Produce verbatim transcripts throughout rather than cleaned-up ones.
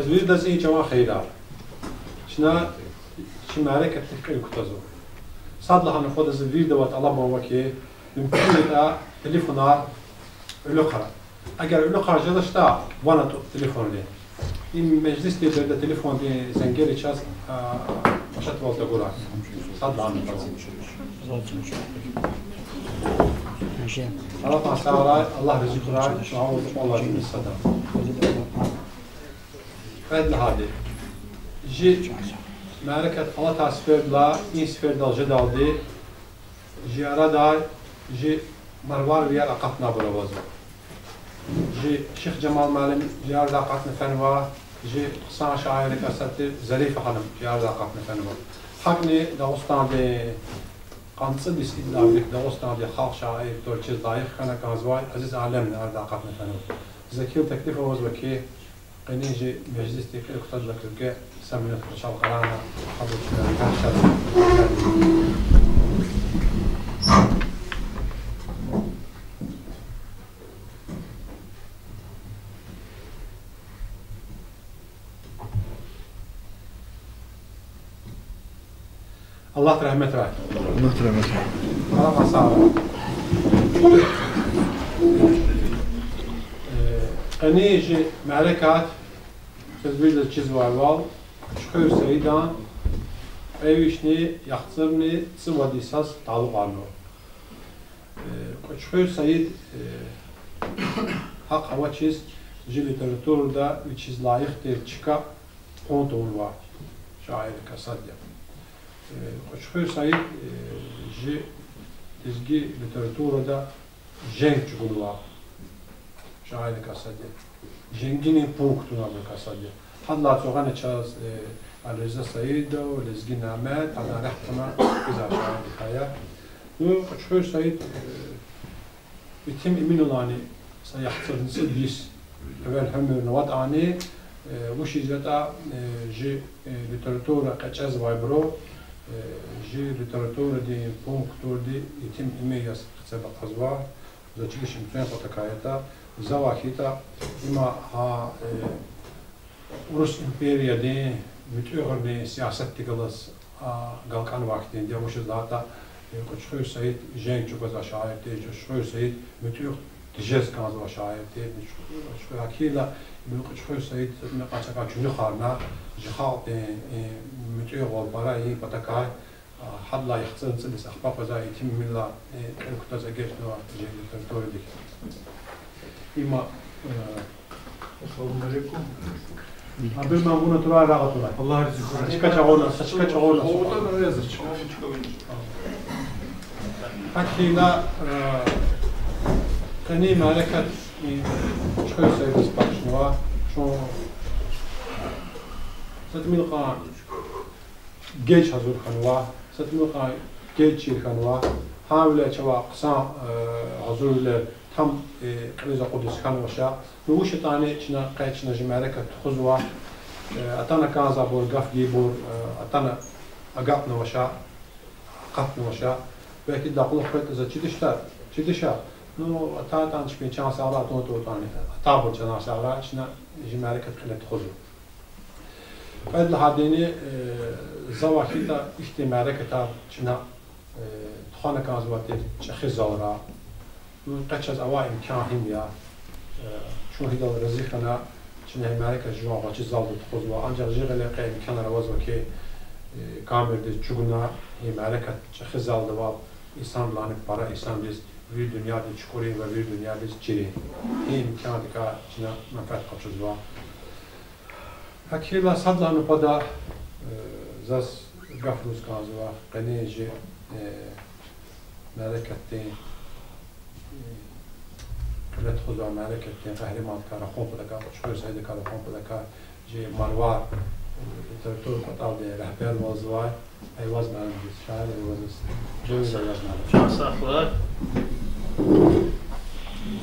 Виридаз и жаван хийирар. Чна чи мярекатдик кьил кутазва. Садлагьана фада за виридавай тӀалабун ава хьи, мумкин ятӀа телефонар уьлуьхъара. Эгер уьлуьхъара жедачтӀа, ван атӀа телефонди. И межлисдин береда телефондин зенгери чаз, а, башатвал тагурай. Садлагьана фада. Аллагьди сагърай, Аллагь рази хьурай, чун гьавурда кӀвале авай сада. Кьвед лагьайди. Жи мярекат алатай сефердилай и сефердал жедалди жи арадай жи марварвияр акъатнавайбур авазва. Жи Шихжамал муаллим жи арадай акъатна фенва, жи хъсан шаиррикай сад тир Зарифа ханум жи арадай акъатна фенва. ГьакӀни Дагъустандин къанни цӀуд йис идалай вилик Дагъустандин халкь шаир тӀварцӀиз лайих хьана кӀанзавай Азиз Алемни арадай акъатна фенва. За килиг теклиф авазва хьи, къенин жи межлисдик кьил кутазвай квекай са минут къачун къарагъна, абур чна регьят жеда. Аллагьди рагьметрай. Аллагьди рагьметрай. Аллагьди сагърай. Э, къенин жи мярекат, чаз виридаз чизвайвал, Кьуьчхуьр Саидан кьве вишни яхцӀурни цӀувад йисаз талукьарнава. Э, Кьуьчхуьр Саид, э, гьахъ авачиз жи литературада вичиз лайих тир чка кьун тавурвай шаиррикай сад я. Э, Кьуьчхуьр Саид, э, жи лезги литературада женг чӀугунвай шаиррикай сад я. Женгинин пун кутунвайбурукай сад я. Гьадалай цӀугъана чаз, э, Алирза Саидов, Лезги Нямет, гьадан рехъ кьуна кхьизвай шаиррикай я. Ну, Кьуьчхуьр Саид, э, Итим Эминуллани са яхцӀурни цӀуд йис эвел уьмуьрна аватӀани, э, вучиз ятӀа, э, жи, э, литература кьечӀезвайбуру, э, жи литературадин пун кутурди Итим Эмин яз хцеб акьазва, за чилишин цуьн патакай ятӀа, завай хьайитӀа, има гьа, э, Урус империядин муьтӀуьгъарин сиясатдихъ галаз, а, галкӀанвай хьтинди я, вучиз лагьайтӀа, э, Кьуьчхуьр Саид женг чӀугвазвай шаир тир, Кьуьчхуьр Саид муьтӀуьгъ тежез кӀанзавай шаир тир, Кьуьчхуьр, гьакӀ хьайила, Кьуьчхуьр Саид са тӀимил кьван чка чуьнуьхарна, жи халкьдин, э, муьтӀуьгъвал пара ийин патакай, гьадалай яхцӀурни цӀуд йис ахпа къвезвай Итим Эминлай, э, кьил кутаз эгечӀнава жи литературадик. Има, э, Ассаламу алейкум. Абуру ман вуна турай, рагъ атурай. Аллагь рази хьурай. Са чка чагъурна, са чка чагъурна. Гьакӏ хьайила, э, къенин мярекат, э, чухур сайдиз пахшнава, чун са тӀимил кьван геж гьазур хьанва, са тӀимил кьван геж чир хьанва, гьавиляй чавай хъсан, э, гьазурвилер там, э, кьилиз акъудиз хьанвач. Ну, вуч ятӀани чна, къе чна жи мярекат тухузва, э, атана кӀанзавайбур, гаф гайибур, э, атана агакьнавач, акъатнавач. Белки дакьла хвейитӀа за чидач, чидач. Ну, атайтӀани чпин чан сагърай, атун тавуртӀани атайбур чан сагърай, чна жи мярекат кьиле тухузва. Кьвед лагьайдини, э, завай хьайитӀа ихьтин мярекатар чна, э, тухвана кӀанзавай тир чӀехи залра. Ну, къе чаз авай имкан гьим я. Э, чун гьидал рази хьана, чна гьи мярекат жуван гъвечӀи залда тухузва, анжах жи гъиле къе имканар авазва хьи, э, камерадиз чӀугуна, гьи мярекат чӀехи залда авай инсанрилайни пара инсандиз вири дуьньядин чукӀурин ва вири дуьньядиз чирин. Гьи имкандикай чна менфят къачузва. ГьакӀ хьайила садлагьана пата, э, заз гаф гуз кӀанзава къенин жи, э, мярекатдин, э, кьиле тухузвай мярекатдин къагьримандикай рахун патакай, Кьуьчхуьр Саидакай рахун патакай, жи Марвар, э, литература кӀватӀалдин регьбервалзавай Эйваз муаллимдиз, шаир Эйвазаз. Буюр, Эйваз муаллим. Чан сагърай.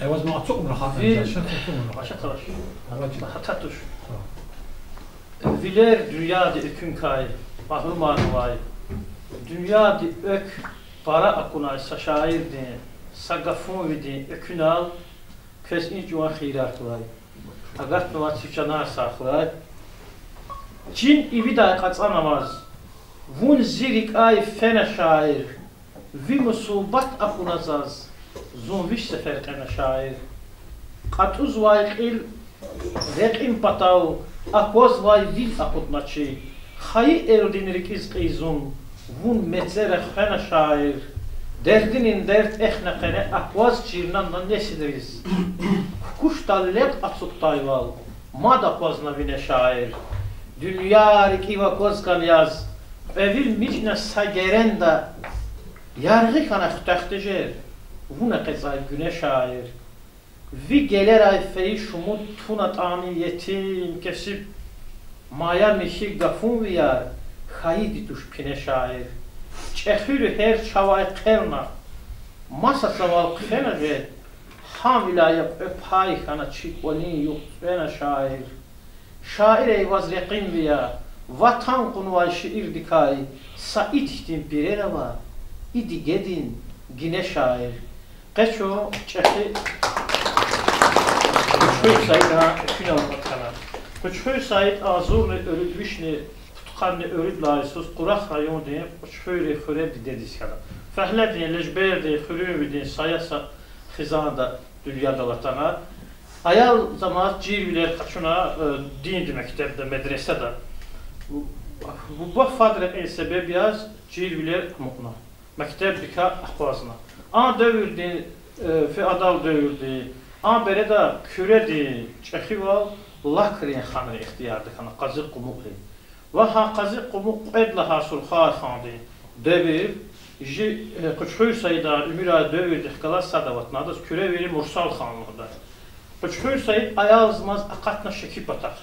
Эйваз муаллим, ацукьна рахатна, ви- шехь ацукьна рахатна. Баша къараш. Гьататуш. Вилер дуьньядин экуьнкай магьрумарнавай, дуьньядин экв пара акунай са шаирдин са гафунвидин экуьнал квез и жуван хийирар хьурай. Агатнавай цуь чанар сагърай. Чин ивидай кьацӀанамаз, вун зи рикӀяй фена, шаир. Ви мусибат акуна заз, зун виш сефер кьена, шаир. КьатӀузвай кьил рекьин патав аквазвай вил акъудна чи. Хайи элдин рикӀиз кьий зун, вун мецера хвена, шаир. Дердинин дерд эхна къене акваз чирна на несилриз. Кукушдал лекь ацукьдайвал, мад аквазна вине, шаир. Дуьнья рикӀив акваз кӀан яз, кьве вил мичӀна са геренда, яргъи хьана хутах тежер, вуна къецӀай гуьне, шаир. Ви гелерай фейи шумуд тунатӀани етим кесиб, мая-михьи гафунвияр хьайиди туш пине, шаир. ЧӀехи руьгьер чавай хъелна, маса цавал хъфена жед, гьавиляй я кьве пай хьана чи кӀвалин югъ цӀвена, шаир. Шаир эй, ваз рекъинви я, ватан кьунвай шиирдикай са итк хьтин пирер ава, и дигедин гине, шаир. Къе чун чӀехи Къучхуьр Саидан экуьнал кьван хьана. Къучхуьр Саид агъзурни вишни пудкъанни уьруьд лагьай йисуз Кьурагь райондин Къучхуьррин хуьре дидедиз хьана. Фагьледин, лежбердин, хуьруьнвидин сая са хизанда дуьньядал атана. Аялзаман чирвилер къачуна, э, диндин мектебда, медресада. Буба фад рекьин себеб яз чирвилер амукьна, мектебдикай акъвазна. А девирдин, э, фи-, адал девирдин, а береда Куьредин чӀехивал Лакрин ханрин ихтиярда хьана, Къазикъумукьрин. Ва гьа Къазикъумукь кьвед лагьай Сурхай хандин девир, жи, э, Къучхуьр Саидан уьмуьрай девирдихъ галаз сад аватна, адаз Куьре вири Мурсал хан лугьуда. Къучхуьр Саид аялзамаз акъатна Шеки патахъ.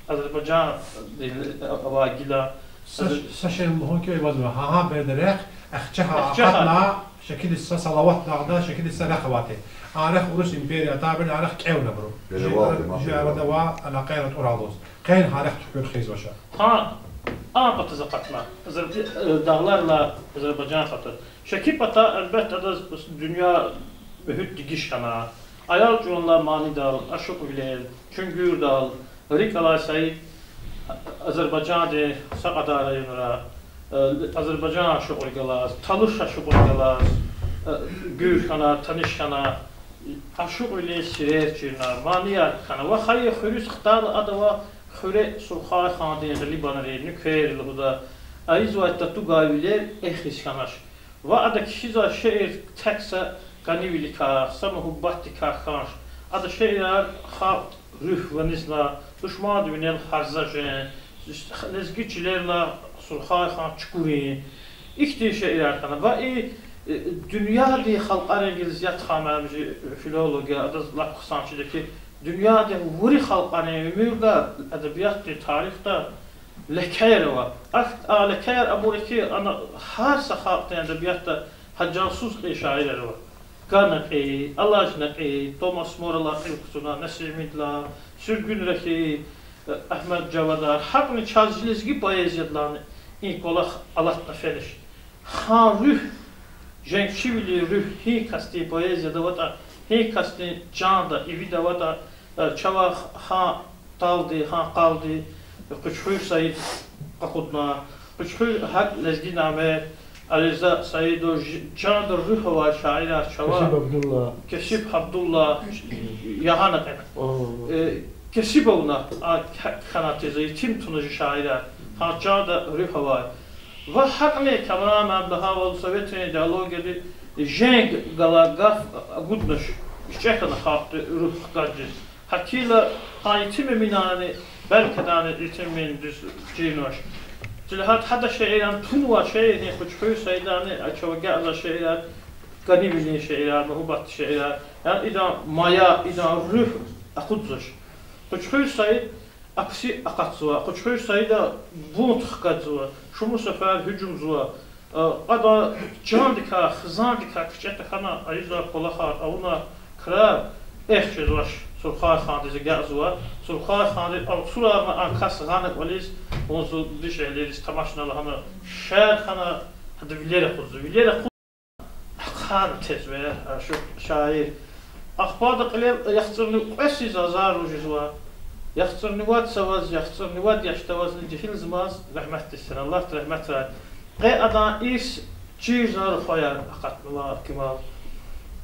Азербайжандин авай гила. Са, са шей лугьун кӀевазва, гьа, гьа береда рехъ Ахцегьа акъатна, Шекидиз са Салават дагъда, Шекидиз са рехъ авайди. А рехъ Урус империя атайбурни а рехъ кӀевнабуру. Жи арада авай алакъайра тӀвар алаз. Къени гьа рехъ туькӀуьр хизвач. Гьа, а патаз акъатна. Азер-, э, дагъларилай Азербайжан хатур. Шеки пата, элбетда, адаз дуьнья муьгьуьт дегиш хьана. Аял чӀавалай манидал, ашукьвилел, чуьнгуьрдал, рикӀ алай Саид Азербайжандин са кьадар районра, э, азербайжан ашукьрихъ галаз, талуш ашукьрихъ галаз, э, гуьр хьана, таниш хьана, ашукьвилин сирер чирна, манияр хьана. Ва хайи хуьруьз хтайла ада авай хуьре Сурхай хандин гъилибанри, нуькер лугьуда, ийизвай татугай вилер эхиз хьанач. Ва ада кхьизвай шиир тек са кӀанивиликай, са муьгьуьббатдикай хьанач. Ада шиирар халкь руьгь ванизна, душманди винел гьарза жен, лезги чилерилай Сурхай хан чукурин, ихьтин шиирар хьана. Ва и, э, дуьньядин халкьарин гилзи Зиятхан муаллим, жи филолог я, адаз лап хъсан чида хьи, дуьньядин вири халкьарин уьмуьрда, эдебиятдин тарихда лекеяр ава. Ахьтин лекеяр абур я хьи, ана гьар са халкьдин эдебиятда гьа жансуз кьейи шаирар ава. Каникьи, Алажнакьи, Томас Моррилай кьил кутуна, Насимидилай, Суьргуьнра хьи, Агьмед Жавадар. Гьакӏни чаз лезги поэзиядилайни и кӏвалах алатна фениш. Гьа руьгь, женгчивилин руьгь гьи касдин поэзияда аватӏа, гьи касдин чанда, ивида аватӏа, чавай гьа талди, гьа къалди Къучхуьр Саид къакъудна. Къучхуьр гьакӏ Лезги Наме, Алирза Саидов, чанда руьгь авай шаирар чавай. Кесиб Абдулла. Кесиб Абдулла, ягъана кьена. Кесибовна, а, хьанатӏа за итим туна жи шаирар. Гьа чанда руьгь авай. Ва гьакӏни Камран муаллим лагьайвал, советрин идеологияди женг галай гаф агуднач, кичӏе хьана халкьди руьгь хкажиз. Гьакӏ хьайила, гьа Итим Эминанни, белки адани Итим Эмин дуьз чирнавач. Чилихъ гьада шиирар тунвай шиирни, Къучхуьр Саидани, а чав агакьзавай шиирар, кӏанивилин шиирар, муьгьуьббатдин шиирар. Яни идан мая, идан руьгь акъудзавач. Къучхуьр Саид акси акъатзава. Къучхуьр Саида бунт хкажзава, шумуд сефер гьужумзава. Ада чандикай, хизандикай кичӏе тахьана, ийизвай кӏвалахар, авунвай крар эхь жезвач. Сурхай хандиз агакьзава. Сурхай ханди алцурарна а кас гъана кӏвализ, вун зун дишегьлийриз тамашна лагьана, шер хьана, гьада вилер акъудзава. Вилер акъудна, ахъайна тезва, а, шу-, шаир. Ахпа ада кьилел яхцӏурни кьве йис азарлу жезва. Яхцӏурни вад йисаваз, яхцӏурни вад яшдавазни жегьилзамаз рагьметдиз фена, Аллагьди рагьметрай. Къе адан ирс чирзавай рухваяр акъатнава, Кемал.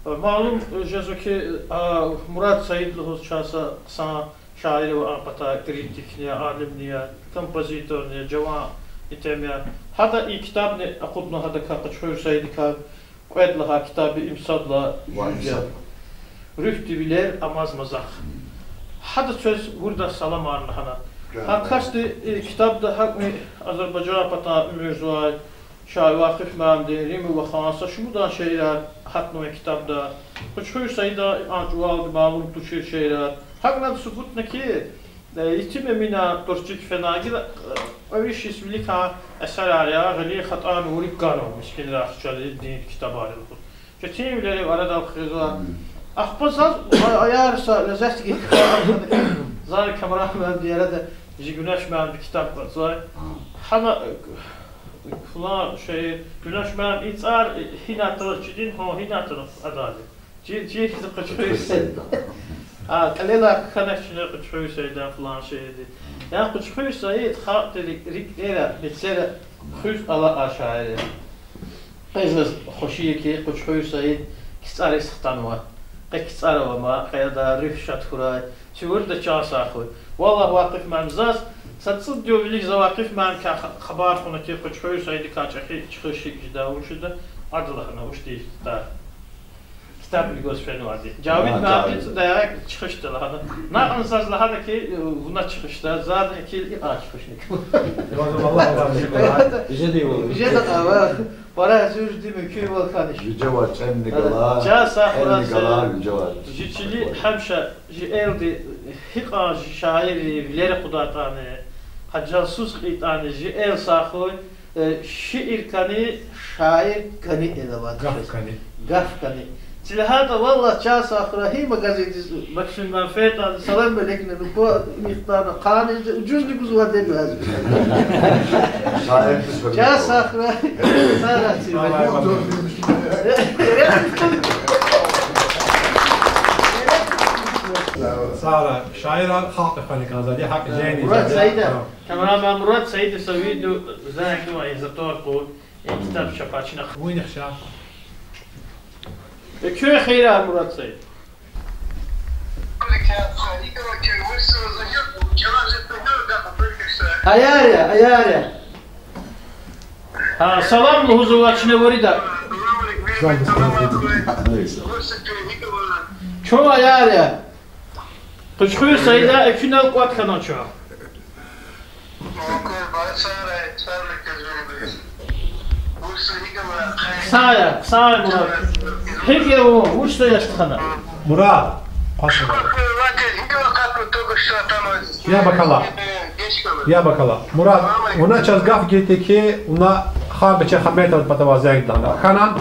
Малум жезва хьи, а, Мурад Саид лугьуз чаз са хъсан шаир ава, а патай критикни я, алимни я, композиторни я, жаван итим я. Гьада и ктабни акъудна гьадакай, Къучхуьр Саидакай, кьвед лагьай ктаб, им сад лагьай жуьре я. Руьгьдин вилер, амаз мазах. Гьада квез виридаз саламар лагьана. Гьа касди и ктабда гьакӏни Азербайжан патай уьмуьрзавай шаир Вакъиф муаллимдин, Римма вахан, са шумуд шиирар гьатнава и ктабда. Къучхуьр Саидан а чӏавалди малум тушир шиирар. Гьакӏни субутна хьи, э, Етим Эминан тӏварцик фена, гила, э, кьве виш йис виликан эсерар я, гъилин хатӏани вири кана мискӏинрин ахчадин ктабар я лугьуз. Четинвилер арадал хкизва. Ахпа заз а-, аяр са лезет гайи кар, за Камран муаллимдин арада жи Гуьнеш муаллимди ктаб кӏватӏзавай. Гьана, э, флан шиир, Гуьнеш муаллим, и цӏар, э, гьинай атанваз чидин, гьа гьинай атанваз адалди. Чи, чи хьиз Къучхуьр Саид. А, кьилелай кхьенвач чна Къучхуьр Саидан флан шиирди. Яни Къучхуьр Саид халкьдин рикӏера, мецера хуьз алакьай шаир я. Къе заз хвеши я хьи, Къучхуьр Саид КцӀариз хтанва. Къе КцӀар ава ман, къе адан руьгь шад хьурай. Чи вирида чан сагъ хьуй. Валлагь, Вакъиф муаллим, заз са цӀуд югъ вилик за Вакъиф муаллимдикай ха-, хабар кьуна хьи, Къучхуьр Саидакай чӀехи чуьхуьз шикӀ жеда, вуч жеда, адал лагьана, вуч тийижда. Ктабни гваз фенвайди. Жавид муаллимди цӀудай чуьхуьз жеда лагьана. Накьван заз лагьана хьи, вуна чуьхуьз жеда, заз гьикӀ икьван чуьхуьз жеда. Жеда, ава. Пара зуьрди муькуьвал хьанач. Вижевай чӀемни галай, чан сагъ хьурай, элни галай вижевай. Жи чили гьамиша жи элди гьикьван жи шаирри вилер акъудайтӀани, гьа чан сус кьейтӀани, жи эл сагъ хьуй, э, шиир кӀани, шаир кӀани эл авайди. Гаф кӀани. Гаф кӀани. Чи лагьайтӀа, валлагь, чан сагъ хьурай, гьи магазиндиз Максиман фейитӀани, салам алейкум, ну, ко михтана, къанни ужузни гузвайди я. Чан сагъ хьурай. Сагърай. Сагърай, шаирар халкьдин хвена кӀанзавайди, гьакӀ жени. Мурад Саидов. Камерамен Мурад Саидов са видео зайдува затор къуй, и ктаб чапачна. Вуйни хша. Экуь хийирар, Мурад Саидов. Аяр я, аяр я. Гьа, салам лугьузва чна вирида. Чун аяр я. Къучхуьр Саида экуьнал кӀватӀ хьана чун. Са я, са я, Мурад. ГьикӀ я вун, вуч са яш хьана? Мурад, я бакала. Я бакала. Мурад, вуна чаз гаф гайитӀа хьи, вуна Хабича Хаметован патавай зенг лагьана. Хьана?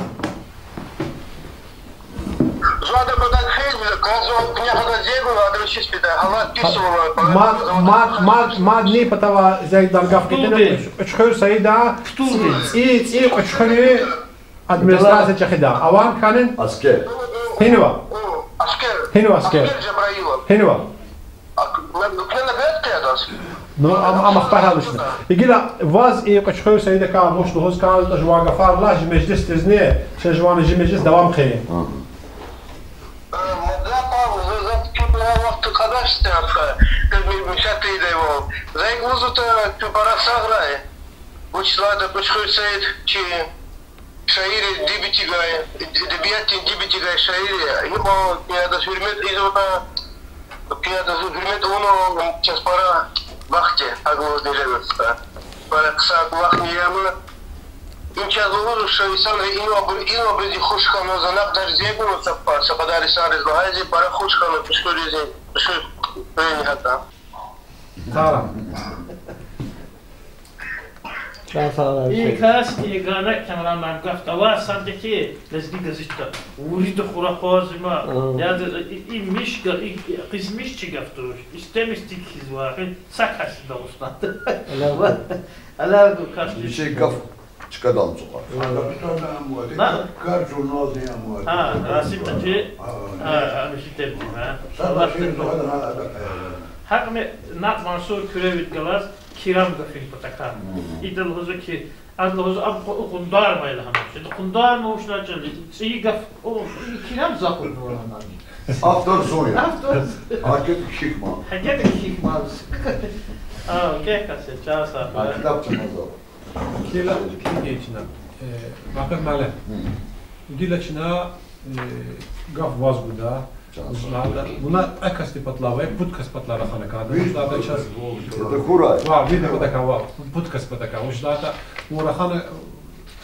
Мад, мад, мад, мад ни патавай зенг лагьана гаф гайитӀа хьи, Къучхуьр Саида, ЦӀийи, ЦӀийи Къучхуьруьн администрация чӀехида. Аван хьанин? Гьинава? Гьинава Аскер? Гьинава? Ну, ам, ам ахпа гьялушна. Гила ваз и Къучхуьр Саидакай вуч лугьуз кӀанзаватӀа, жуван гафар лагь, жи межлисдизни, чаз жуван жи межлис давам хъийин. Зайг лугьузватӀа, куь пара сагърай. Вучиз лагьайтӀа Къучхуьр Саид чи шаиррин дибдигай, эдебиятдин дибдигай шаир я. Икьван куьн адаз гьуьрмет ийизватӀа, куьн адаз гьуьрмет авунва, чаз пара вахт я, гьакӀ лугьуз жезватӀа. Пара хъсан вахтни я ам. Им чаз лугьузва, ша инсанри инвайбур-, инвайбуруз хуш хьанва, за накьвар зегьметзава са кьадар инсанриз лагьайди, пара хуш хьанва Къучхуьриз, Къучхуьр, Къучхуьр куьн гьатта. Сагърай. И кас, и гана камерамен гаф тавур сад я хьи, Лезги газетда вирида хура акъвазима. Я, и, и миш га-, и, и къизмиш чи гаф туш. Истемишдик хьиз вахин са кас Дагъустанда. Алава, алава кас. Вичи гаф чкадал цукьа. Кар журналдин ам. Гьа, Расим Таджи. Гьа, гьа, миши тербия, гьа. Гьакӏ ме накь Мансур Куьревидихъ галаз кирам гафин патахъай. Ида лугьузва ки, ада лугьузва, ам къу-, къундармай лагьана. Ида къундарма вуч лагьай чӏал, цӏийи гаф, о, и кирам за акъуднава лагьана. Автор зун я. Автор. Гьакӏ хьи кхьихь ман. Гьакӏ хьи кхьихь ман. А, кӏек кас я, чан сагъ. А, китаб чна за. Кила, килигин чна. Э, Бакъир муаллим. Гила чна, э, гаф ваз гуда. Чан сагъ. Вуна кьве касди патал авай, пуд кас патал рахана кӏанда. Вуж лагьайтӏа чаз. Эда хьурай. Ва, вирида патахъай ва, пуд кас патахъай. Вуж лагьайтӏа, вун рахана,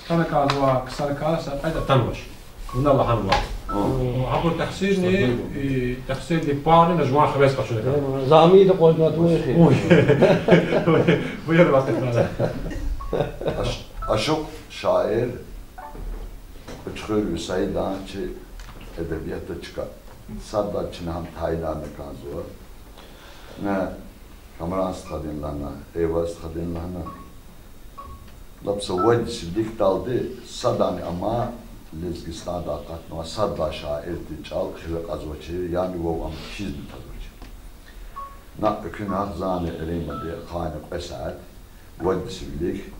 хтана кӏанзава, ксарикай са кьвед атанвач. Вуна лагьанва. Гьабур тахсирни, и, тахсирдин пар жуван хивез къачуна кӏанда. Замида къвезватӏа вуна хьи. Буюр, Бакъир муаллим. Аш-, ашукь шаир Кьуьчхуьрви Саидан чи эдебиятда чка. Сад лагьайди чна гьам тайинарна кӏанзава. Ина Камран стхадин лагьана, Эйваз стхадин лагьана. Лап са вад йис виликдалди садани ама Лезгистандай акъатнавай сад лагьай шаирдин чӏал хиве кьазвачир, яни вав ам кхьизни тазвачир. На экуьнахъ зани Эримади ахъайна кьве сят, вад йис вилик,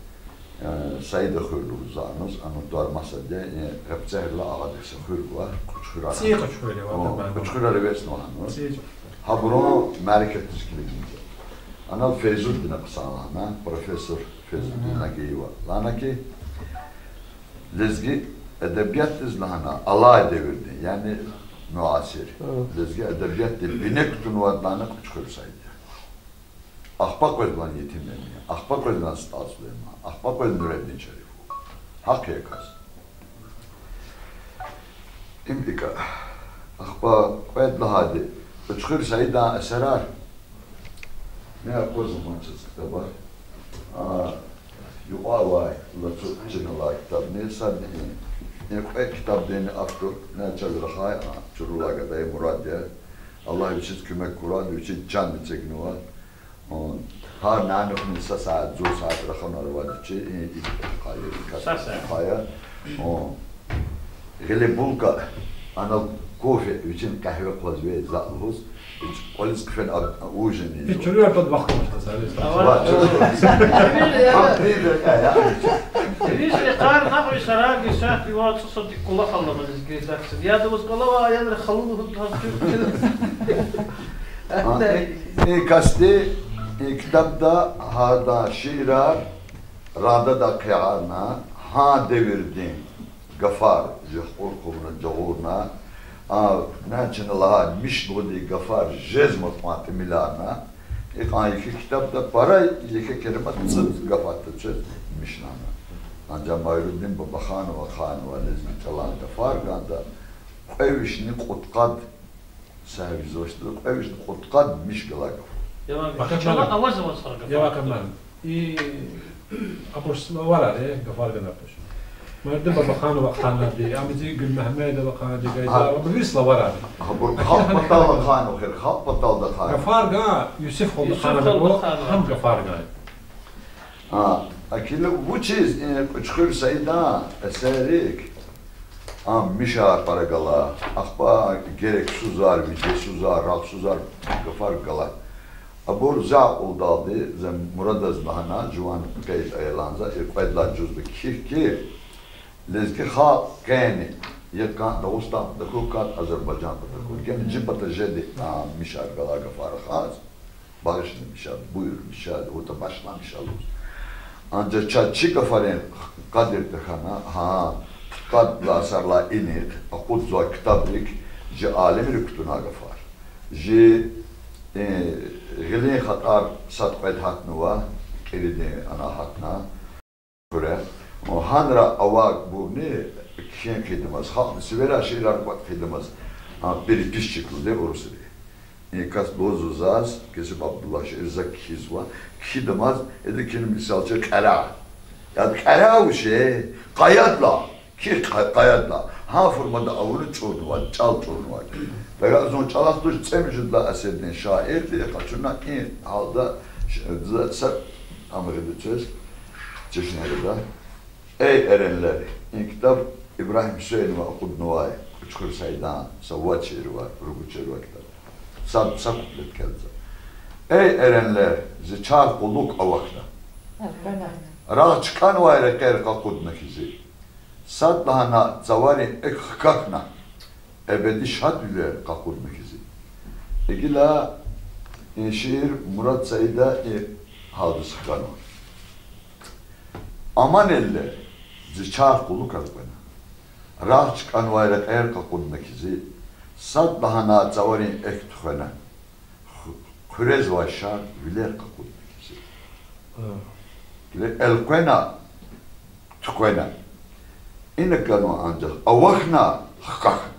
э, Саида хуьр лугьуз за аназ, ана тӏвар масадди, э, гьепцегьрилай агъадихъ са хуьр гва, Кьуьчхуьр. ЦӀийи Кьуьчхуьр я, о, Кьуьчхуьр Арабес лагьана. ЦӀийи Кьуьчхуьр. Гьабурун мярекатдиз килигна. Анал Фейзуддина хъсан лагьана, профессор Фейзуддин Нагиева. Лагьана ки, лезги эдебиятдиз лагьана, алай девирдин, яни муасир, лезги эдебиятдин бине кутунвайди лагьана Кьуьчхуьр Саид я. Ахпа къвезва Етим Эмин, ахпа къвезва СтӀал Сулейман, ахпа къвезва Нуреддин Шериф. Гьахъ я кас. Им икӏа. Ахпа кьвед лагьайди, Кьуьчхуьр Саидан эсерар. Ме акъвазмач чаз ктабар. А, юкьва авай, лацу чна алай ктабни, садни. И кьве ктабдин автор, ина чаз рахай, а, чурулай гада Мурад я. Аллагь вичиз куьмек хьурай, вичиз чан эцигнава. Гьар нянихъни са сят, зун сят рахана авайди чи, и, и, хъая, и кас хъая. Гъиле булка, анал кофе, вичин къегьве хъвазвай за лугьуз, вич кӏвализ хъфена ужин ийизва. Вичин чуру артад вахт амачтӏа, са. Ва, чуру. Вичин йикъар накьви сарайдин сятда ва цӏусад кӏулахъ алама лезги редакцияда. Яда ваз къалава аялри халу лугьуз. А, и, и касди, и ктабда гьадан шиирар радада хъиярна, гьа девирдин гафар жи хкъур хъувуна, жагъурна, а, начина лагьай миш лугьуди гафар жезмай кьван тӏимиларна, икьван еке ктабда пара еке келима цӏуд гаф атачиз мишнана. Анжах Майрудин Бабаханова ханва лезги чӏалан гафар ганда, кьве вишни кьудкъад, са визвачтӏа, кьве вишни кьудкъад миш галай гафар. Бакъир муаллим. Аваз-аваз хара гафар. Я Бакъир муаллим. И абур словарар я, гафар ганар туш. Майрудин Бабаханова ханвайди, Амиди Гулмегьамедова ханвайди, гайза, абур вири словарар я. Абур халкь патал ханва, хер, халкь патал да ханва. Гафар ган, Юсиф холда ханва, гьам гафар ган. А, акила вучиз и Кьуьчхуьр Саидан эсеррик ам мишар пара гала, ахпа герексузар, вежесузар, рагъсузар гафар гала. Абур за акьулдалди, за Мурадаз лагьана, жуван къейд ая лагьана за, и кьвед лагьай жузда кхьихь ки, лезги халкь къени, я кӏан Дагъустан патахъ хьухь, кӏан Азербайжан патахъ хьухь, гена жи пата жеди, а, мишар гала гафар хаз, багъишламишар, буюрмишар, гьатта башламишар лугьуз. Анжах чаз чи гафарин къадир тахьана, гьа, пудкъад лагьай саралай инихъ акъудзавай ктабрик жи алимри кутунай гафар. Жи, э, гъилин хатӏар сад-кьвед гьатнава, кьилдин ана гьатна. Хуьре. Гьанра авайбурни кхьин хъийидамаз, халкьдин сивера шиирар кӏватӏ хъийидамаз, а, переписчик лугьудай урусри. И кас лугьузва заз, Кесиб Абдуллагь шиир за кхьизва, кхьидамаз, эдакай мисал чи кьеря. Яд кьеря вуч я, къаядла, кхьихь къа-, къаядла. Гьа формада авуна чӏурнавайди, чӏал чӏурнавайди. Тагъа зун чӏалахъ туш, цӏемуьжуьд лагьай асирдин шаирди, къачуна и гьалда ш-, за са ам гъида чаз, чешне гъида. Эй, эренлер, и ктаб Ибрагьим Гьуьсейнова акъуднавай, Кьуьчхуьр Саидан са вад шиир ва ругуд шиир ва ктаб. Са, са куплет кӏелзава. Эй, эренлер, зи чар кьулухъ авахьна. Рагъ чкӀанвай рекьер къакъудна хьиз. Садлагьана цаварин экв хкахьна. Эбеди шадвилер къакъудна хьиз. Гила и шиир Мурад Саида и гьалдиз хканва. Аман, эллер, зи чар кьулухъ элкъвена. Рагъ чкӀанвай рекьер къакъудна хьиз. Садлагьана цаварин экв тухвена. Ху-, хъуьрезвай шад вилер къакъудна хьиз. Гила элкъвена, тухвена. Ина хьанва анжах авахьна, хкахьна.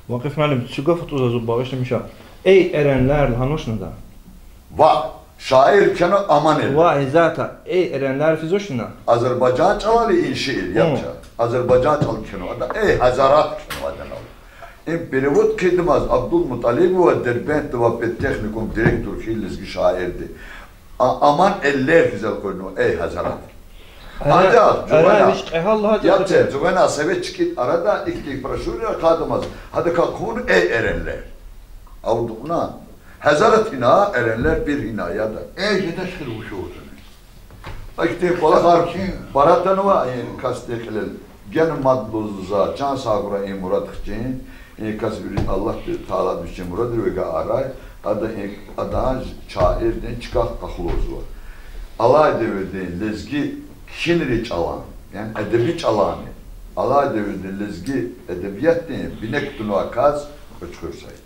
Вакъиф муаллим, чи гаф атӀузва зун, багъишламиша. Эй, эренлер лагьанвачни ада? Ваъ, шаир кхьенва аман, эллер. Ваъ, гьизата, эй, эренлер физвачни ина? Азербайжан чӀалал и шиир я чаз. Азербайжан чӀалал кхьенва ада, эй, гьазарат кхьенва ада. Им перевод хъийидамаз Абдулмуталибова Дербентда авай педтехникум директор хьайи лезги шаирди. А-, аман, эллер хьиз элкъуьрнава, эй, гьазарат. Анжах жувана, вич кьегьал лагьай я чӀал це, жувана совет чкӀин арада ихьтин брошюраяр ахъайдамаз, гьадакай хъувуна, эй, эренлер. Авудукьна, гьазарат гьина, эренлер пир гьина яда. Эй, жедач хьи вуч авуртӀани. Ихьтин кӀвалахар пара атанва и касдин кьилел. Гена мад лугьузва, чан сагъ хьурай и мурад хчин, и кас вири Аллагьди Таалади вичин мурадрив агакьарай, ада и, адан шаирдин чкахъ къахлурзава. Алай девирдин лезги кхьинрин чӀалан, яни эдеби чӀаланни, алай девирдин лезги эдебиятдин бине кутунвай кас Кьуьчхуьр Саид.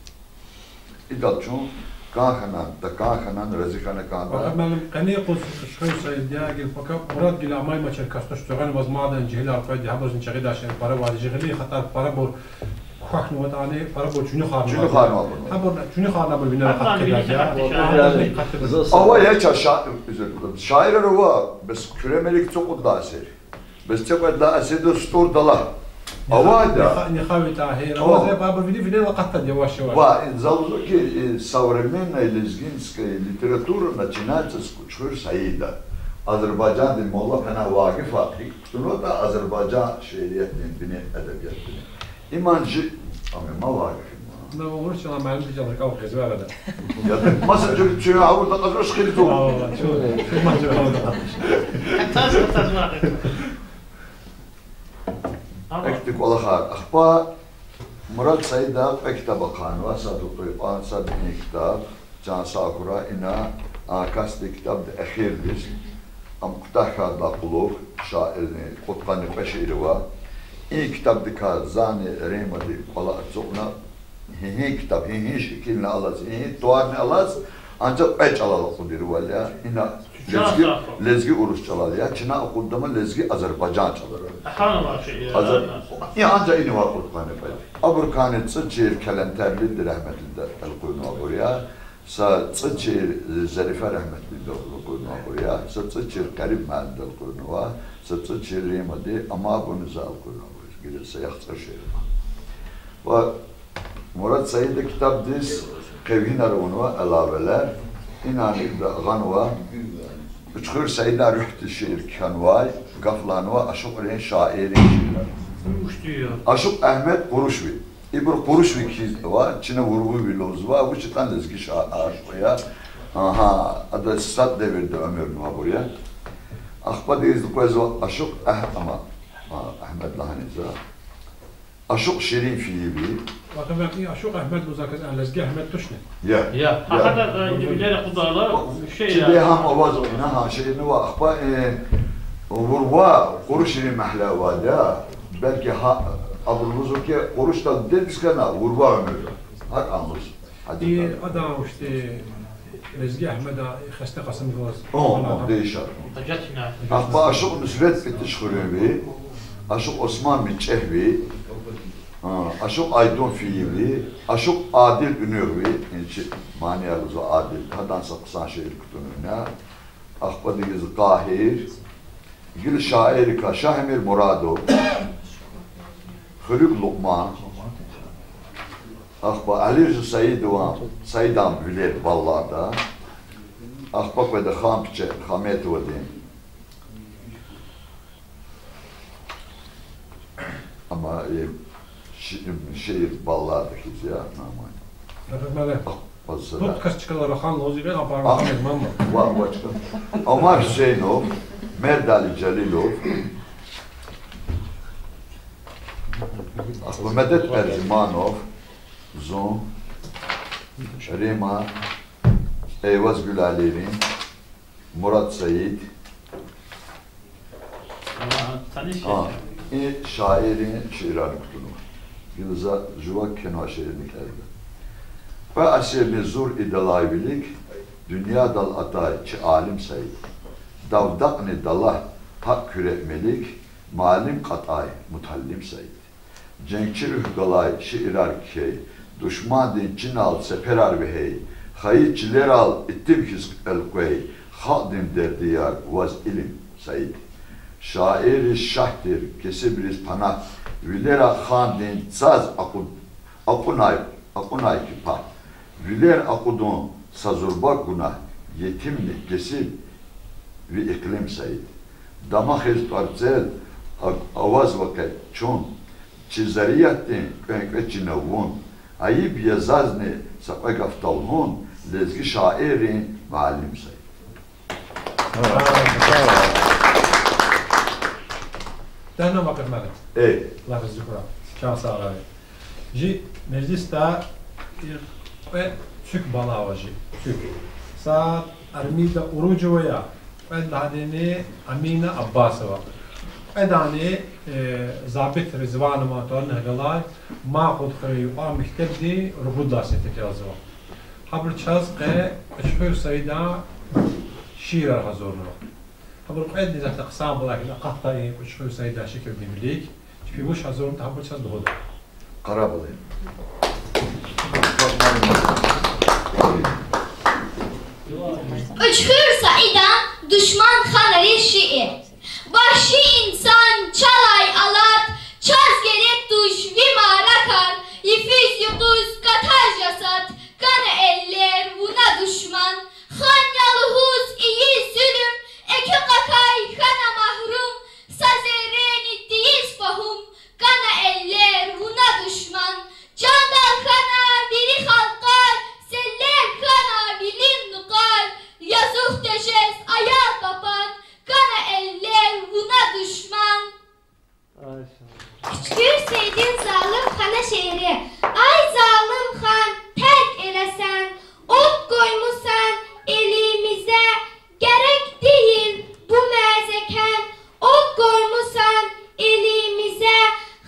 Идал чун кӀан хьанани, такӀан хьанани, рази хьана кӀанда. Вахид муаллим, къенин юкъуз Кьуьчхуьр Саид я, гила пака мурад гила амаймачир кас туш, цугъан ваз мадни жегьилар къведи, гьабурузни жагъидай шейэр пара авайди, жи гъилин хатӀар парабур квахьнаватӀани, парабур чуьнуьхарнавайди. Чуьнуьхарнавайбур. Гьабурни чуьнуьхарнавайбур вине акъатдайди я. Ава я чаз ша-, шаирар ава, бес Куьре Мелик цӀукьуд лагьай асир. Бес цӀикьвед лагьай асирда СтӀур Дала. Авайди я. Нихави ТӀагьир. О. Ава, за баба вири винел акъатдайди я яваш-яваш. Ва, и за лугьузва хьи, и современная лезгинская литература начинается с Кьуьчхуьр Саида. Азербайжандин молла хьана Вакъифа гьикӀ кутунватӀа азербайжан шииратдин бине, эдебиятдин бине. Иман жи, ам ма Вакъиф иман. На урус чӀалан муаллимди чӀал рикӀел хъийизва арада. Я, маса жуьре чуьн авурда къазуш хиризу. Ава, ава, чу, чу ма чу авурда къазуш. Атаз, атаз ма. Ава. Ихьтин кӀвалахар. Ахпа Мурад Саида кьве ктаб ахъайнава, сад Гьуьтуй кьван, сад и ктаб, чан сагъ хьурай, ина а касдин ктабди эхирдиз, ам куьтягь хьайидалай кьулухъ, шаирдин кьудкъанни кьве шиир ава. И ктабдикай зани Римади кӀвале ацукьна, гьи-гьи ктаб, гьи-гьи шикилни алаз, гьи-гьи тӀварни алаз, анжах кьве чӀалал акъудайвал я. Ина лезги, лезги-урус чӀалал я, чна акъуддама лезги-азербайжан чӀалал. Азер-, и анжах инавай кьудкъанни кьвед. Абурукайни цӀуд шиир Калантердиди рагьметлуди элкъуьрнавайбур я, са цӀуд шиир Зарифа рагьметлуди элкъуьрнавайбур я, са цӀуд шиир Къариб муаллимди элкъуьрнава, са цӀуд шиир Римади, амайбурни за элкъуьрнавайбур я. Гила са яхцӀур шиир ава. Ва Мурад Саида ктабдиз къевгьинар авунва, алавелер. Инани гъанва Кьуьчхуьр Саидан руьгьдиз шиир кхьенвай, гаф лагьанва ашукьрин, шаиррин шиирар. Ашукь Агьмед Къурушви. Ибур Къурушви кхьизва, чна Вурвуви лугьузва, вуч ятӀани лезги шаир, ашукь я. Агьа, ада сад девирда уьмуьрнавайбур я. Ахпа дидаз къвезва ашукь Агь-, ама, а, Агьмед лагьаниз. Ашукь Ширин фейиви. Ватан, и ашукь Агьмед лугьузвай кас а лезги Агьмед тушни? Я. Я. Гьа, я. Гьада, э, вилер акъудайла, шей я. Чиди гьам авазва ина, гьа, шей ина ва ахпа, э, Вурва Къурушрин магьле авайди я. Белки гьа, абуру лугьузва хьи, Къурушдал дидедиз хьана Вурва уьмуьр. ГьакӀ лугьуз. И адан вучди Лезги Агьмеда хесте Къасим галаз. О, о, дейишар. Ахпа ашукь Нусрет Петишхуьруьнви, ашукь Осман Мичевви, а, ашукь Айдун фейиви, ашукь Адил Уьнуьгъви, инчи манияр лугьузва Адил, гьадан са хъсан шиир кутуна вуна. Ахпа дидаз Къагьир, гила шаиррикай Шагьмир Мурадов, Хуьруьг Лукьман, ахпа Алирза Саидован, Саидан вилер, баллада, ахпа къведа Ханпиче Хаметовадин. Амма, э, ши-, шиир баллада хьиз я, нормально. Рагьмет. Зурб кас чкадал рахан лугьуз икьван пара А, ман ма. ва, ва чка. Омар Гьуьсейнов, Мердали Жалилов, Акьулмедет Берзиманов, зун, Рима, Эйваз Гуьлалирин, Мурад Саид. А, и шаиррин шиирар кутунва. Гила за жуван кхьенвай шиирни кӀелда. Кьве асирни зур идалай вилик дуьньядал атай чи алим Саид. Давдакьни далагь гьакӀ куьре мелик, муаллим кьатӀай муталлим Саид. Женгчи руьгь галай шиирар кхьей, душмандин чинал цеперар вегьей, хайи чилерал итим хьиз элкъвей, халкьдин дердияр ваз илим Саид. Шаирриз шагь тир, кесибриз панагь, вилера хандин цаз акъу-, акьунай, акьунай кепагь. Вилер акъудун са зурба гунагь, етимни кесиб ви икълим Саид. Дамахиз тӀварцӀел а-, авазва къе чун, чи зариятдин кӀвенкӀвечина вун. Айиб я зазни са кьве гаф талгьун, лезги шаиррин муаллим Саид. Дагъна вакъиф муаллим. Э. Аллагь рази хьурай. Чан сагърай. Жи межлисда и кьве цуьк бала ава жи. Цуьк. Са Армида Уружева я, кьвед лагьайдини Амина Аббасова. Кьведани, э, Забит Ризванован тӀварунихъ галай Макьудхуьруьн юкьван мектебдин ругуд лагьай синифда кӀелзава. Гьабуру чаз къе Кьуьчхуьр Саидан шиирар гьазурнава. Гьабур кьведни затӀ хъсан балайрикай акъатда и Кьуьчхуьр Саидан шикилдин вилик. Чпи вуч гьазурнатӀа гьабур чаз лугьуда. Къарабуле. Кьуьчхуьр Саидан Душман ханриз шиир. Вагьши инсан чалай алат, чаз герек туш ви мярекат, йифиз-юкъуз катаж ясат, кана эллер вуна душман. Хан я лугьуз ийиз зулум, экуь къакай хьана магьрум, са зеррени тийиз фагьум, кана эллер вуна душман. Жандал хьана вири халкьар, селлер хьана вилин нукьвар, язух тежез аял папан, кана эллер вуна душман. Кьуьчхуьр Саидин Залум хана шиири. Ай залум хан, терк эйла сен, от къоймусан элимизе, герек тийил бу мезекен, от къоймусан элимизе,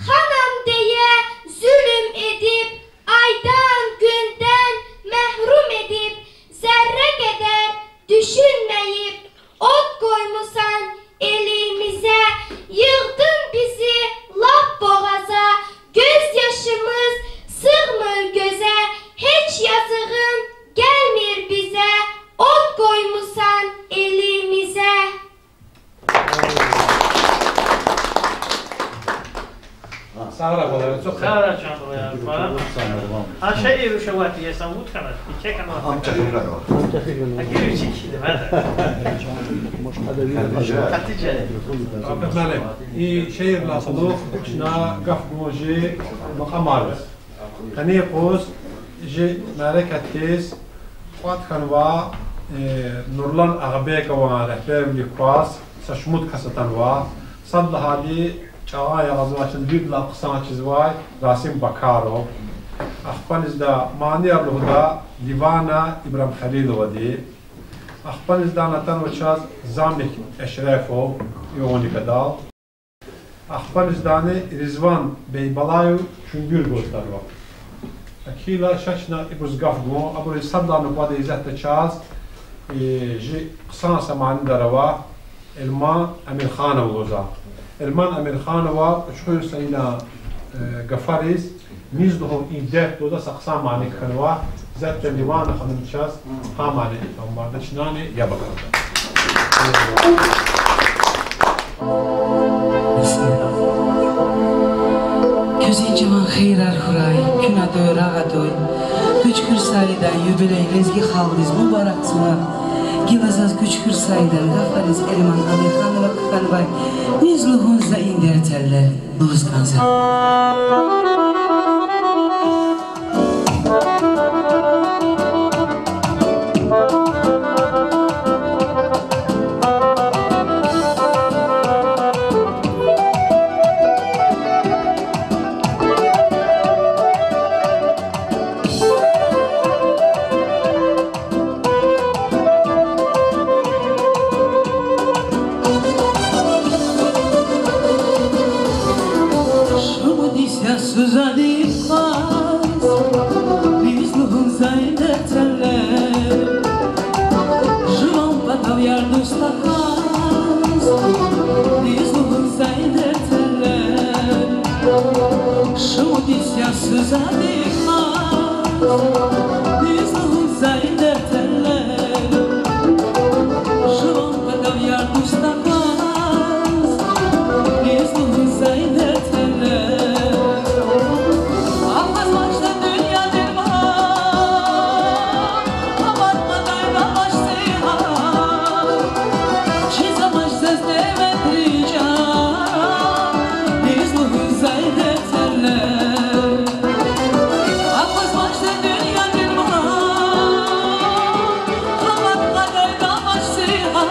ханам дее зулум эдип, айдан, гуьнден мегьрум эдип, зерре кьадар дуьшуьнмейип, от къоймусан элимизе, йыгъдын бизи лап бугъаза, гёзьяшымыз сыгъмир гёзе, гьич языгъын гелмир бизе, от къоймусан элимизе. Сагърай, балаяр, чухсагъ. Сагърай, чан балаяр. А шиир вуч авай, я са вуч хьана, иче хьана? Ам чӀехи хьанва. Агир вичи кхьида, ва? Хатиже. Хатиже. Рагьмет муаллим, и шиирдилай кьулухъ чна гаф гун жи макьамариз. Къенин юкъуз жи мярекатдиз кӀватӀ хьанва, э, Нурлан Агъабекован регьбервилик кваз са шумуд кас атанва. Сад лагьайди чӀалан ягъазвай, чаз виридалай хъсан чизвай Расим Бакаров. Ахпанизда манияр лугьуда Ливана Ибрагьимхалиловади. Ахпанизда атанва чаз Замик Эшрефов, югъуникадал. Ахпаниздани Ризван Бейбалаев Чуьнгуьр гуз атанва. Акила ша чна ибуруз гаф гун, абуруз сад лагьай нубатда исятда чаз, э, жи хъсан са манидар ава, Эльман Амирханов лугьузва. Эльман Амирханова Кьуьчхуьр Саидан, э, гафариз низ лугьун и дерт лугьуз са хъсан мани кхьенва, исятда Ливана ханум чаз гьа мани тамамарда, чнани яб акалда. Куьзин чӀаван хийирар хьурай, куьн атӀуй, рагъ атӀуй. Кьуьчхуьр Саидан юбилей лезги халкьдиз мубаракзава. Гила заз Кьуьчхуьр Саидан гафариз Эльман Амирханова кхьенвай Низ лугьун за и дерт, эллер, лугьуз кӀанзава. Ясузадихъ кваз, биз лугьузай дертлер, жуван патав яр-дуст акваз, биз лугьузай дертлер. Шумуд йис ясузадихъ кваз, биз лугьузай дертлер. Жуван патав яр-дуст акваз, биз лугьузай дертлер. Аквазвач за дуьньядин мал, аватмадай даваш сигьал, чизвач заз девлет ричӀал, биз лугьузай дертлер. Аквазвач за дуьньядин мал, аватмадай даваш сигьал,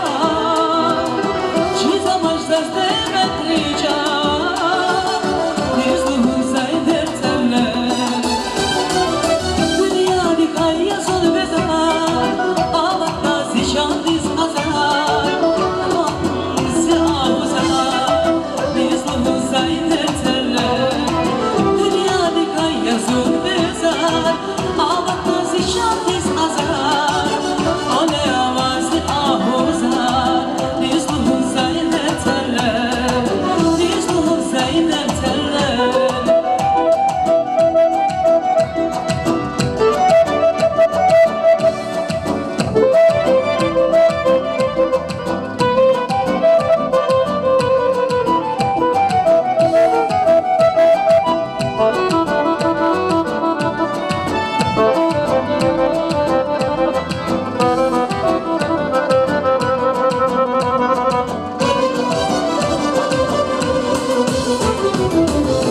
чизвач заз девлет ричӀал, биз лугьузай дертлер. Дуьньядикай я зун безар, аватна зи чандиз азар, ван зи агъузар, биз лугьузай дертлер. Дуьньядикай я зун безар, аватна зи чандиз азар, кьве аваз зи агъузар, биз лугьузай дертлер, биз лугьузай дертлер.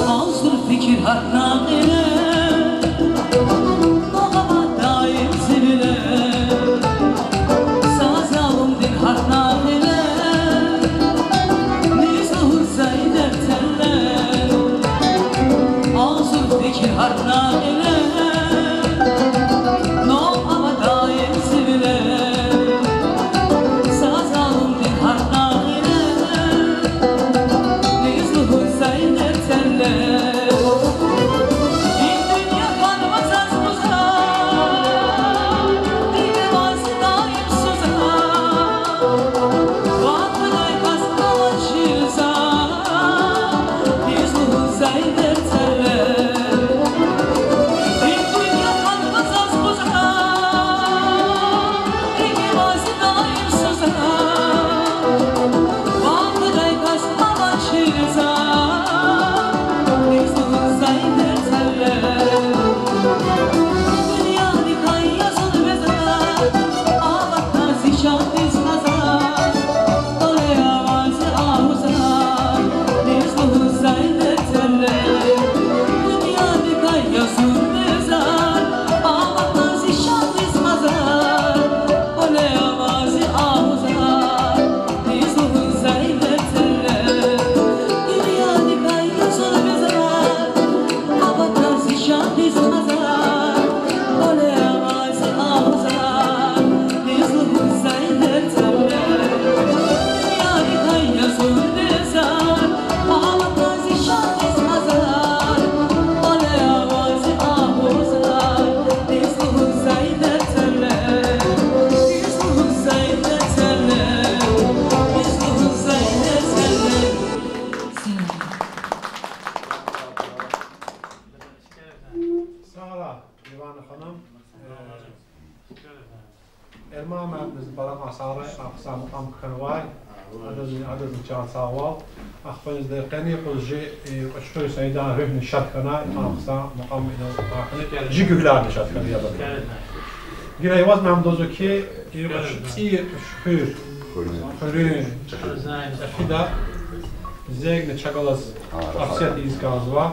Агъзур фикир гьатна гъиле, ава даим зи виле. Са залумдин гьатна гъиле, биз лугьузай дертлер. Агъзур фикир гьатна гъиле, ава даим зи виле. Са залумдин гьатна гъиле, биз лугьузай дертлер. И дуьнья хьанва заз бузар, рикӀ аваз даим сузар. Ватандай кас авач ширзар, биз лугьузай дертлер. И дуьнья хьанва заз бузар, рикӀ аваз даим сузар. Ватандай кас авач ширзар, биз лугьузай дертлер. Дуьньядикай я зун безар, аватна зи чандиз азар, кьве аваз зи агъузар, биз лугьузай дертлер. Дуьньядикай я зун безар, аватна зи чандиз азар, кьве аваз зи агъузар, биз лугьузай дертлер. Дуьньядикай я зун безар, аватна зи чандиз азар, кьве аваз зи агъузар, биз лугьузай дертлер. Дуьньядикай я зун безар, аватна зи чандиз азар, кьве аваз зи агъузар, биз лугьузай дертлер. Биз лугьузай дертлер. Биз лугьузай дертлер. Сагърай, Ивана ханум. Э, Эрман муаллимдиз барабан сагърай, а хъсан макьам кхьенвай. Адазни, адазни чан сагъвал. Ахпа инал къени юкъуз жи, э, Кьуьчхуьр Саидан руьгьни шад хьана, а хъсан макьам инал хьана. Жи гуьгьуьларни шад хьана яб акуна. Гила Эваз муаллимди лугьузва хьи, и Кьуьч-, цӀийи Кьуьчхуьр хуьруьн чӀехида зегни чахъ галаз васият ийиз кӀанзава.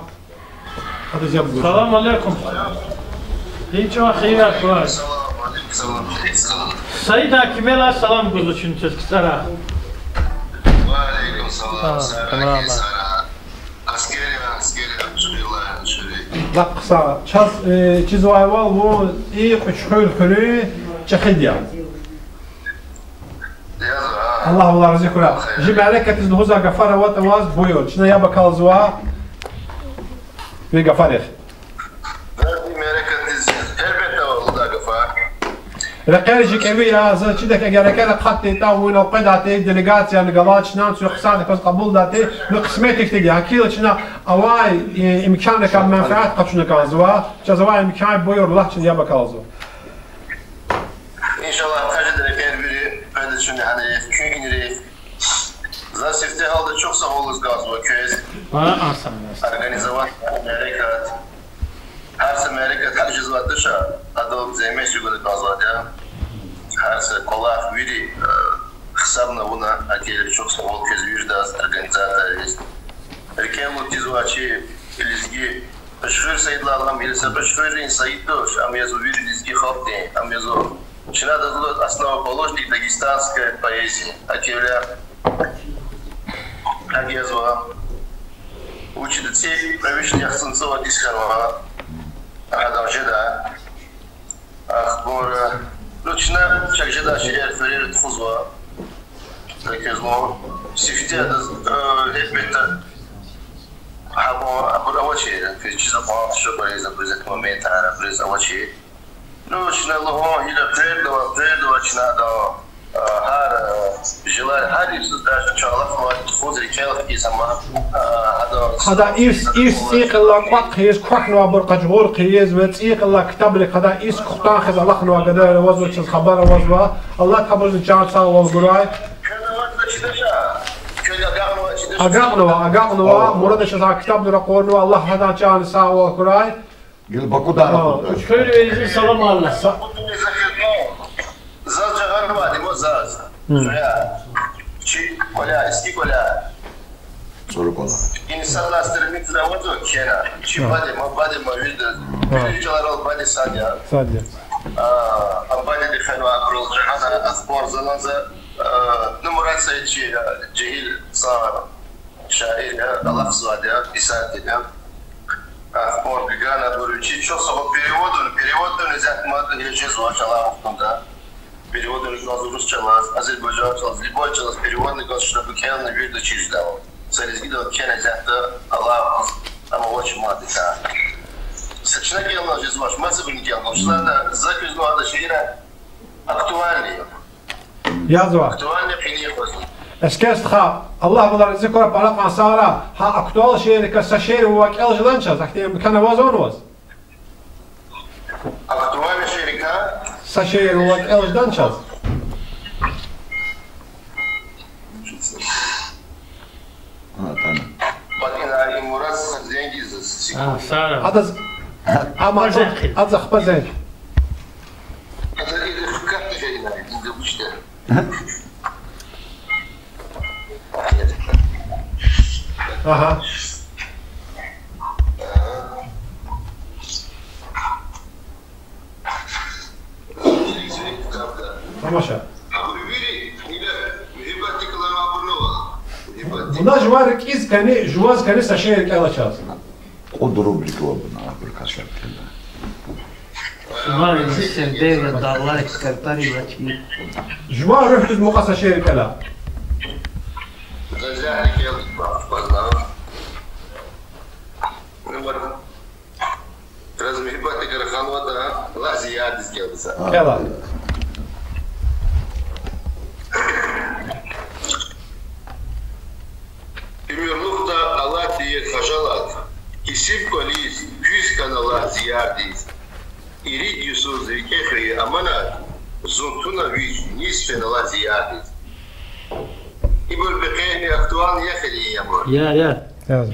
Салам алейкум. Гьи чӀаван хийирар квай. Саидан кимелай салам гуз вучиз кицӀара. Лап хъсан. Чаз, э, чизвайвал вун и Кьуьчхуьр хуьруьн чӀехиди я. Аллагь валай рази хьурай. Жи мярекатдиз лугьузвай гафар аватӀа ваз, буюр. Чна яб акалзава. Ви гафарихъ. Разни мярекатдиз гьелбетда ава лугьудай гафар. Рекьер жи кӀеви я, заз чидач, эгер рекьер акъатдайитӀа, вуна къведайди делегация галаз чна цуьк хъсан кваз кьабулдайди, ну, кьисмет ихьтинди я. Гьакӏ хьайила чна авай, э, имканрикай менфят къачуна кӀанзава, чаз авай имкан, буюр, Аллагьди чна яб акалзава. Иншаллагь, къе жеда рекьер вири, къведа чун гьанрихъ, куьн гьанрихъ. Заз сифте гьалда чухсагъул лугьуз кӀанзава квез. Организовать мярекат. Гьар са мярекат гьакӀ жезвайди туш, адал зегьмет чӀугуна кӀанзавайди я. Гьар са кӀвалах вири, э, гьисабна авуна, гьакӏ хьайила чухсагъул квез виридаз, организаторриз. РикӀел алудзавай чи лезги Кьуьчхуьр Саидлай алама, или са Кьуьчхуьррин Саид туш, ам язва вири лезги халкьдин, ам язва. Чна адаз лугьузва основоположник дагестанской поэзии. Гьакӏ хьайила, гьакӏ язва. Вучиз ада цӏи кьве вишни яхцӀурни цӏувад йис хьанва, гьадан жеда. Ахпа, ну, чна чак жедай шейэр хуьрера тухузва. Квез лугьун, сифте адаз, э, гьелбетда, гьабур авачир, квез чиз акьван, шукур ийиз, абуруз этот момент, абуруз авачир. Ну, чна лугьун, гила къвердавай, къвердавай чна адан, э, гьар, э, желание, гьар йисуз даже чалахъ ва тухуз рикӀел хкиз ама, э, гьада, гьада ирс, ирс цӀийи кьилелай кӀватӀ хъийиз, квахьнавайбур къачугъур хъийиз ва цӀийи кьилелай ктабрик гьада ирс кухтан хъийиз алахънавай гадаяр авазва, чаз хабар авазва. Аллагьди абурузни чан сагъвал гурай. Агакьнава, агакьнава, мурада чаз а ктабни ракъурнава, Аллагьди гьадан чан сагъвал хьурай. Гила Бакуда ракъурда. Куьн вириз салам ала. Са- Заз жагъанвайди ва заз. Зуря. Чи кӀваляй, иски кӀваляй. ЦӀуру кӀвалах. Ин сад лагьай страницада авазва кхьена. Чи баде, ма баде, ма вирида. Вири чӀаларал баде сад я. Сад я. А, а бадеди хьанва абурал жагъана, ахпа залан за, а, ну, Мурад Саид чи, а, жегьил са шаир я, алахъзавайди я, писатель я. Ахпа гана абур вичи чухсагъул переводун, переводун исятда мад гьеле жезвач алай вахтунда. Переводун кӀанзава урус чӀалаз, азербайжан чӀалаз, любой чӀалаз переводун кӀанзава, чтобы кӀелна вирида чир жедайвал. Са лезгидал кхьена исятда алай вахт, амма авач мад исятда. Са чна кӀелна жезвач, масабурни кӀелна. Чна за квез лугьуда шиирар актуальный я. Язва. Актуальный, къенин къуз. Эскер стха, Аллагь валай рази хьурай, пара кьван сагърай, гьа актуал шииррикай са шиир вавай кӀел жедан чаз, ахьтин имкан авазва ваз? Актуальный шииррикай? Са шиир вавай кӀел жедан чаз. Гьа, тамам. Бакина и Мурад са зенгиз. А, сара. Адаз, амма адаз ахпа зенг. Адаз ида хкатна жайна, ида вучда. Агьа. Тамаша. Вуна жуван рикӀиз кӀани, жуваз кӀани са шиир кӀела чаз. Кьуд рубрика ава вуна, абур касар кӀела. Жуван руьгьдиз мукьва са шиир кӀела. Размигьбатдикай раханватӀа, Аллагь зи ярдиз кӀелда за. КӀела. Уьмуьрлухда алад тир хажалат, кесиб кӀвализ куьз хьана Аллагь зи ярдиз. Ирид йисуз рикӀе хвейи аманат, зун туна вич низ фена Аллагь зи ярдиз. Ибур бекъерни актуальный я хьи, ябур? Я, я. Язва.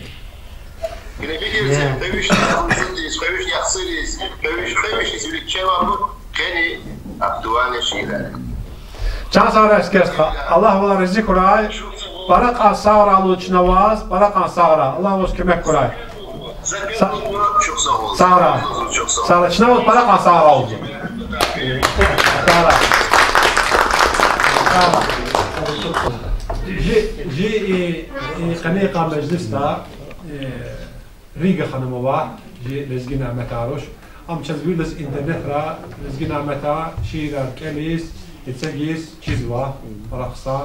Гила фикир це, кьве вишни кьудкъудиз, кьве вишни яхцӀуриз, кьве виш, кьве вишни вилик кхьенвайбур къени актуальный шиирар я. Чан сагърай, Эскер стха. Аллагь валай рази хьурай. Пара кьван сагърай лугьуз чна ваз, пара кьван сагърай. Аллагь ваз куьмек хьурай. Са-, сагърай. Сагърай. Чна ваз пара кьван сагърай лугьуз. Сагърай. Сагърай. Жи, жи и, и къенин къа межлисда, э, Рига ханум ава, жи Лезги Няметар руш. Ам чаз виридаз интернетра Лезги Няметан шиирар кӀелиз, Эцигиз чизва пара хъсан,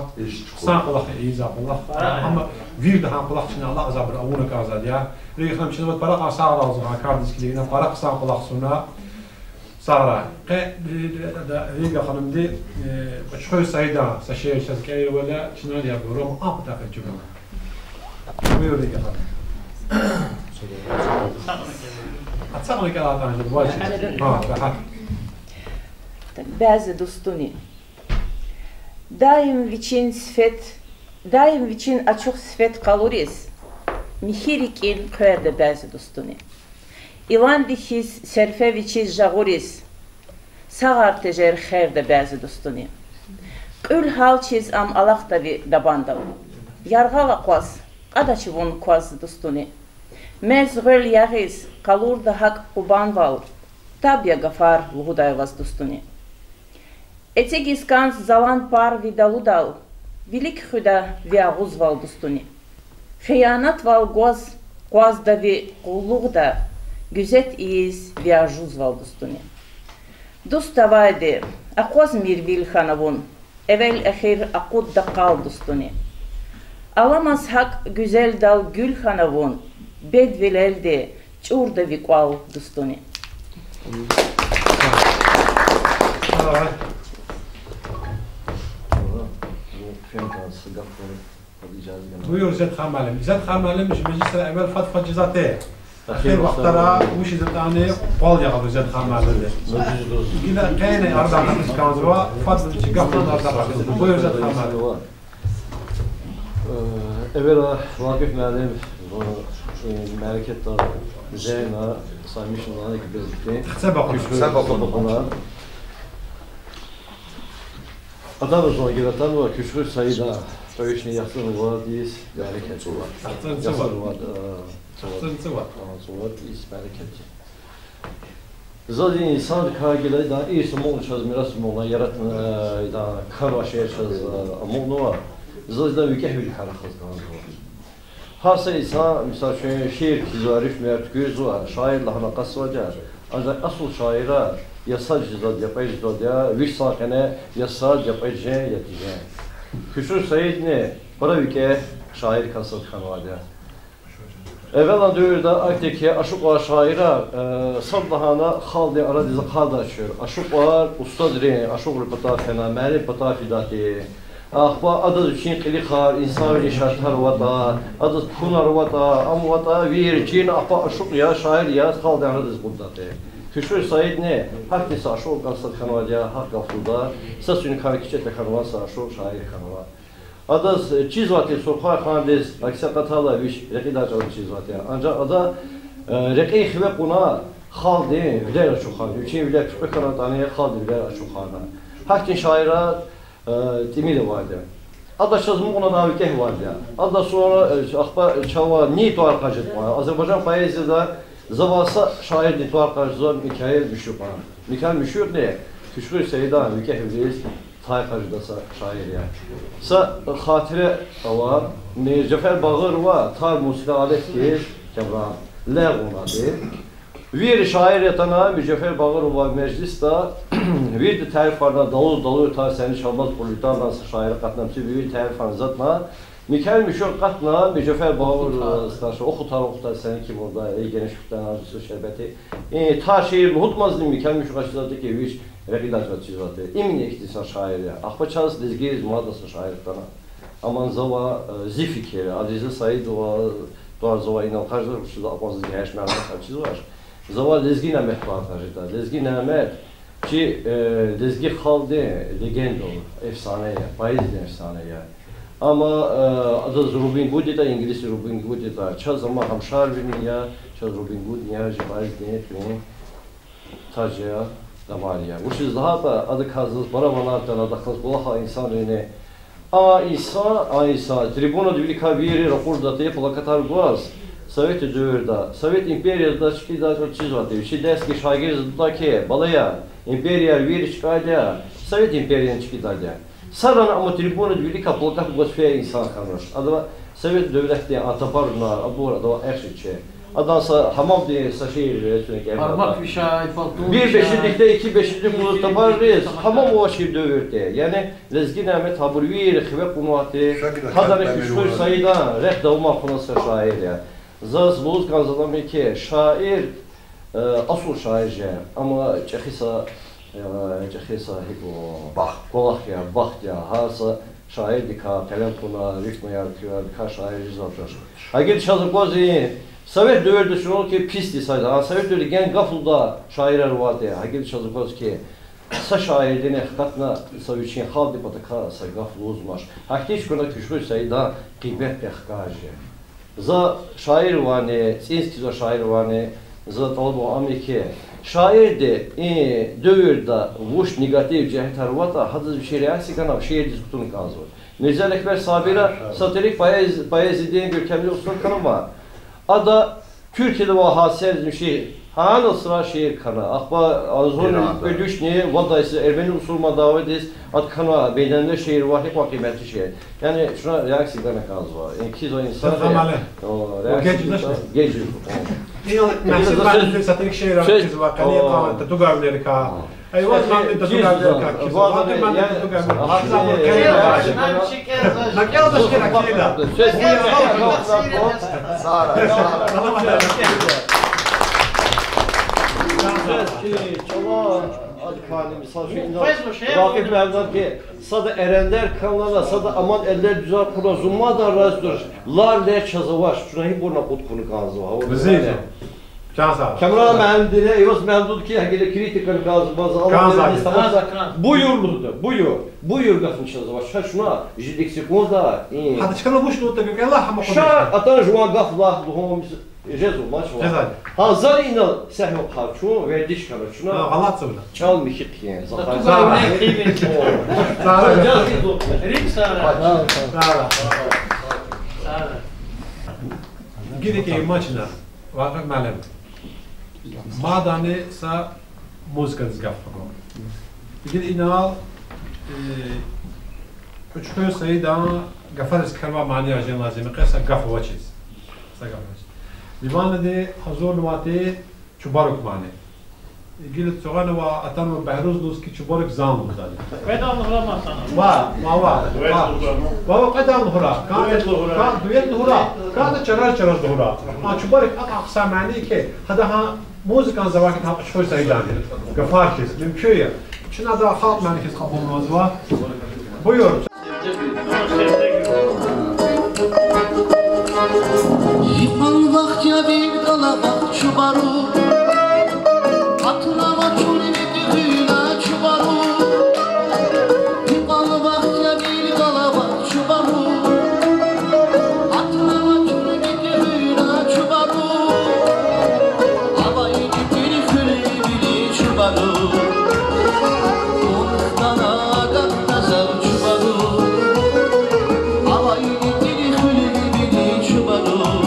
хъсан кӀвалах ийизвай кӀвалах. Амма вирида гьа кӀвалах чна алакьзавайбур авуна кӀанзавайди я. Регьимхан, чна пара кьван сагърай, гьа кардиз килигна, пара хъсан кӀвалах суна. Сагърай. Къе, э, да, Рига ханумди, э, Кьуьчхуьр Саидан са шиир чаз кӀелвал, чнани абуру ам патахъай чӀугуна. Буюр, Рига ханум. Ацукьна кӀелайтӀа, жи вач. Гьа, рагьат. Бязи дустуни. Даим вичин сифет, даим вичин ачух сифет къалуриз, михьи рикӀин хъверда бязи дустуни. Иланди хьиз серфе вичиз жагъуриз, сагъар тежер херда бязи дустуни. Кьуьл гьалчиз ам алахъда ви дабандал, яргъал акъваз, кьадач вун кваз, дустуни. Мерз гъвел ягъиз, къалурда гьакӀ къубанвал, таб я гафар лугьудай ваз, дустуни. Эцигиз кӀанз залан пар ви далудал, вилик хуьда ви агъузвал, дустуни. Хиянатвал гваз, къвазда ви къуллугъда, гуьзет ийиз ви аржузвал, дустуни. Дуст авайди, акъвазмир вил хьана вун, эвел-эхир акъудда къал, дустуни. Аламаз гьакӀ гуьзелдал гуьл хьана вун, бедвилелди чӀурда ви кӀвал, дустуни. Буюр, Изетхан муаллим. Изетхан муаллим, чи межлисра эвел фад-фад жезвайди я. Эхир вахтара вучиз ятӀани къвал ягъазва Изетхан муаллимди. Гила къене арадал акъатиз кӀанзава, фад чи гаф лагьана арадал акъатиз. Буюр, Изетхан муаллим. Э, эвела Вакъиф муаллим, э, мярекатда зегьмет, са мишна лана ки безикди. Хцебакъуна. Хцебакъуна. Адаз зун гила атанва Куьчхуьр Саидан тӀвешни яхцӀурни вад йис мярекат. ЯхцӀурни вад, э, яхцӀурни вад йис мярекат. Заз и инсандикай гила идан ирс амукьна, чаз мирас амукьна, яратна, э, идан кхьенвай шейэр чаз, э, амукьнава. Заз идан викӀегьвиликай рахаз кӀанзава. Гьар са инсан, мисал, чун шиир кхьизвай, рифмаяр туькӀуьрзава, шаир лагьана акъатзавайди я. Анжах асул шаирар я сад жезвайди я, я пӀеч жезвайди я, виш сан къене я сад, я пӀеч жен, я тежен. Куьчхуьр Саидни пара викӀегь шаиррикай сад хьанвайди я. Эвелан девирда ахьтин ашукьар, шаирар, э, сад лагьана халкьдин арадиз ахъайдачир. Ашукьар устадрин, ашукьрин патай фена, муаллим патай фидайди. Ахпа адаз вичин къилихар, инсанвилин шартӀар аватӀа, адаз пунар аватӀа, ам аватӀа, вири чирна ахпа ашукь яз, шаир яз халкьдин арадиз акъуддайди. Куьчхуьр Саидни гьахьтин са ашукьрикай сад хьанвайди я, гьахьтин гаф лугьуда, са суьникай кичӀе тахьанвай са ашукь шаир хьанва. Адаз, э, чизвайди я Сурхвай хандиз акси акъатайла вич рекьидай чӀал чизвайди я. Анжах ада, э, рекьин хиве кьуна халкьдин вилер ачухарна, вичин вилер пуькьуь хьанатӀани халкьдин вилер ачухарна. Гьахьтин шаирар, э, тӀимил авайди я. Ада чаз амукьна викӀегьвал я. Адан сура, э, ахпа чавай ни тӀвар кьаз жеда кьван. Азербайжан поэзияда завай са шаирдин тӀвар кьаз жезва, Микаил Муьшуькъан. Микаил Муьшуькъни Куьчхуьр Саидан викӀегьвилиз тай кьаз жедай са шаир я. Са хатира ава, Миржафер Багъирова тар мусикьи алет хьиз, Камран, лягъунвайди. Вири шаир атана Миржафер Багъирован межлисда, вирида тарифарна, далу-далу тар сени чалмаз кьулитарна са шаир акъатна, чи вири тарифарна затӀна, Микаил Муьшуькъ акъатна Миржафер Багъирован, старше, охутар, охутар сени кимурда, эгениш хутана, жусу шербети. Э, тар шиир лугьудмазни Микаил Муьшуькъ ачизвайди ки вич рекьидай чӀал чизвайди. Имни ихьтин са шаир я. Ахпа чаз лезгийриз мад са шаир атана. Амма завай, э, зи фикир я, Алирза Саидован тӀвар завай инал хажда, вучиз акьван заз гьяшмяна чизвач. Завай Лезги Нямет тӀвар кьаз жеда. Лезги Нямет чи, э, лезги халкьдин легенда я, эфсана я, поэзиядин эфсана я. Амма, э, адаз Робин Гуд ятӀа, инглис Робин Гуд ятӀа, чаз амма гьамшарвилин я, чаз Робин Гудни я, жи поэзиядин тӀварун таж я, дамар я. Вучиз лагьайтӀа адакай заз пара ванер атана, адахъ галаз кӀвалахай инсанрини. А инсан, а инсан трибунадин виликай вири ракъурдатӀа плакатар гваз, советрин девирда, Совет империяда чкӀидай чӀал чизвайди, вичи дерс гайи шагирдаз лугьудай ки, балаяр, империяяр вири чкӀайди я, Совет империяни чкӀидайди я. Садрани амма трибунадин виликай плакат гваз фейи инсан хьанач. Адавай совет девлетдин а тапарунар, абур адавай эхиз чир. Адан са гьамамдин са шиир, э, чуьне кӀелна. Пармак вишай, палту вишай. Бир бешедикда, ики бешедик гуз тапарриз, гьамам авачир девирда. Яни Лезги Няметан абур вири хиве кьунвайди, гьадани Куьчхуьр Саидан рехъ давамар хъувуна са шаир я. Заз лугьуз кӀанзавайди ам я хьи, шаир, э, асул шаир жен, амма чӀехи са, э, чӀехи са гьикӀ лугьун, бахт, кӀвалах я, бахт я, гьар са шаирдикай къелем кьуна, рифмаяр куьнарикай шаир жезвай туш. Гьа гила чаз аквазва, совет девирда чна лугьуз хьи, пис тир шаир, а совет девирда гена гаф лугьудай шаирар авайди, гьа гила чаз аквазва хьи, са шаирдини хкатна са вичин халкьдин патакай са гаф лугьузмач. Гьахьтин чкана Куьчхуьр Саидан гъибетдин хкаж я. За шаирвални, цӀийиз кхьизвай шаирвални, за тӀалабун ам я хьи, шаирди и девирда вуч негатив жигьетар аватӀа, гьадаз вичин реакция гана, шиирдиз кутуна кӀанзава. Мирза Экбер Сабира са тӀварунихъ поэз-, поэзиядин гуьркемлу устад хьанва. Ада Туьркияда авай гьадисайриз вичи гьанал сра шиир кхьена. Ахпа агъзурни кӀуьд вишни вад лагьай йиса эрмени усулман давадиз ада кхьенвай бейнелмилел шиир ва гьикьван къиметлу шиир. Яни чна реакция гана кӀанзава. Яни кхьизвай инсан, о, реакция гана, геж жезва. Ил Мегьсуд муаллимди са тӀварунихъ шиирар кхьизва, къени кьван татугайвилерикай. Эйваз ман татугайвилерикай кхьизва. Ваз ман татугайвилерикай кхьизва. Вакъиф муаллимди сада Эрендер кӀелна, сада Аман элдер дуьзар кьуна, зумадан рази туш, лар лер чаз авач, чна гьибурни акъуд хьун кӀанзава. Камран муаллимдини, Эйваз муаллимдини хьи, гьа гила критикани кӀанзава, буюр лугьуда, буюр, буюр гафни чаз авач, чна жи лексиконда, и. Гьада чкана вуч лугьуда, гекъела гьам акъудиз. Ша атана жуван гаф лагь лугьун, жезва, ман чӀала. Жезва. Гьа, зани инал сагьва хъар, чун вердиш хьана, чна. Гьа, гъалатӀзава. ЧӀал михьи хъийин, за хъар. Са. Са. Са. Рик са. Са. Са. Гила кӀелна чна, Вакъиф муаллим. Мадни са музыкадиз гаф хкун. Гила инал, э, Куьчхуьр Саидан гафариз кхьенвай манияр жен лазим я, къе са гаф авачиз. Са гаф авачиз. Диванди гьазурнавайди Чубарук мани. Гила цугъанава, атанва Бягьруз лугьуз хьи, Чубарук зан лугьудай. Кьвед лагьай лугьурай ман санал. Ва, ва, ва. Ва, ва, кьвед лагьай лугьурай. Кан дуэт лугьурай. Кан дуэт лугьурай. Кан да чарар-чараз лугьурай. А Чубарук акьван хъсан мани хьи, гьада гьа музыкадин завай хьи, гьа Куьчхуьр Саидан гафар хьиз мумкин я. Чна ада халкь мани хьиз кьабулнавазва. Буюр. Йикъан вахт я вил галава, Чубарук. Атанва чун ви тӀуьна, Чубарук. Йикъан вахт я вил галава, Чубарук. Атанва чун ви тӀуьна, Чубарук. Авайди тир хуьруьнвили, Чубарук. Вун хтана агакьна зав, Чубарук. Авайди тир хуьруьнвили, Чубарук.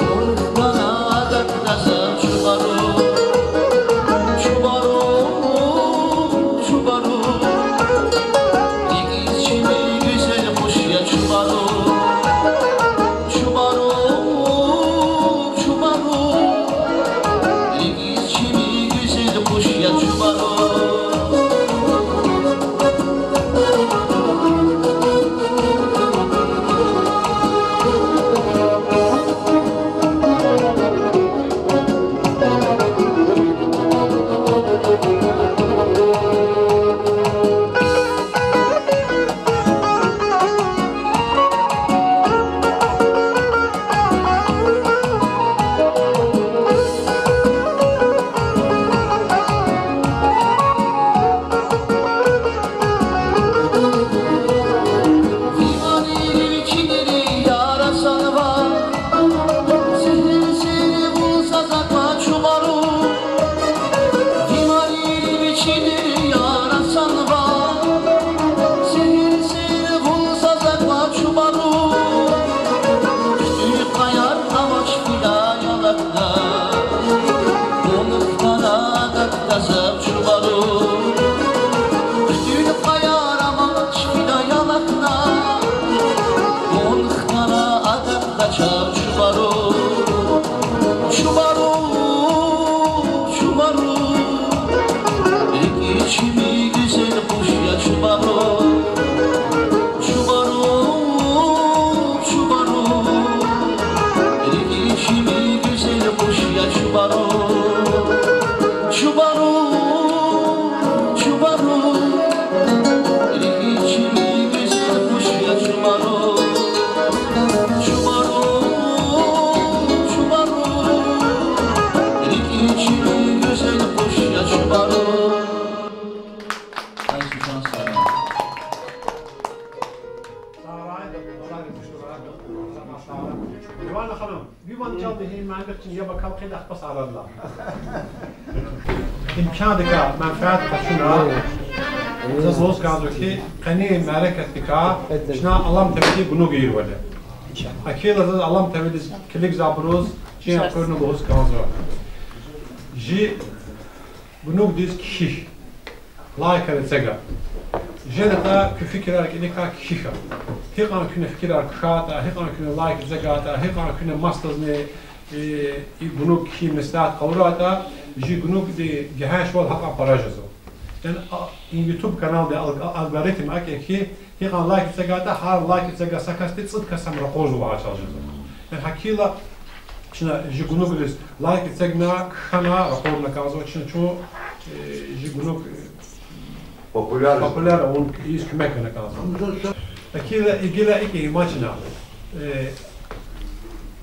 Вун хтана агакьна Чубару, чубару, чубару, рикӀин чилин гуьзел къуш я чубару. Чубару, чубару, рикӀин чилин гуьзел къуш я чубару. Иван ханум, ви ван чалди гьи мангахъ чна яб акал хъийида, ахпа сагърай лагь. Имкандикай менфят къачуна, заз лугьуз кӀанзава хьи, къенин мярекатдикай чна Алам ТВ-дин гунуг ийирвал я. ГьакӀ хьайила заз Алам ТВ-диз килигзавайбуруз чин акурла лугьуз кӀанзава. Жи гунугдиз кхьихь. Лайкар эцег. ЖедатӀа куь фикирар кӀаникай кхьихь. Гьикьван куьне фикирар кхьайтӀа, гьикьван куьне лайк эцигайтӀа, гьикьван куьне масадазни, э, и гунуг кхьин меслят къалурайтӀа, жи гунугдин гегьеншвал гьакьван пара жезва. Яни, а, и YouTube каналдин ал-, алгоритм акӀ я хьи, гьикьван лайк эцигайтӀа, гьар лайк эцигай са касди цӀуд кас ам ракъурзавай чӀал жезва. Яни гьакӀ хьайила чна жи гунугриз лайк эцигна, кхьена, ракъурна кӀанзава, чна чун, э, жи гунуг, э, популяр авун ийиз куьмек гана кӀанзава. ГьакӀ хьайила, гила икӀ я, ма чна, э,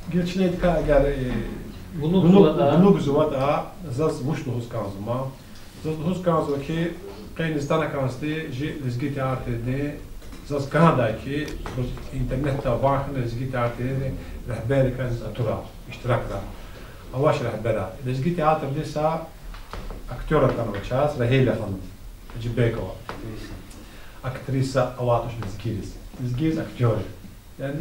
гила чна идакай эгер, э, гунуг, гунугзаватӀа, заз вуч лугьуз кӀанзава, ма? Заз лугьуз кӀанзава хьи, къенин атана кӀанзавайди жи лезги театрдин, заз кӀандай хьи, интернетда ван хьана лезги театрдин регьберрикай заз атурай, иштиракрай. Авач регьберар. Лезги театрдин са актёр атанва чаз, Рагьиля ханум Гьажибекова. Актриса авайд туш лезгийриз. Лезгийриз актёр. Яни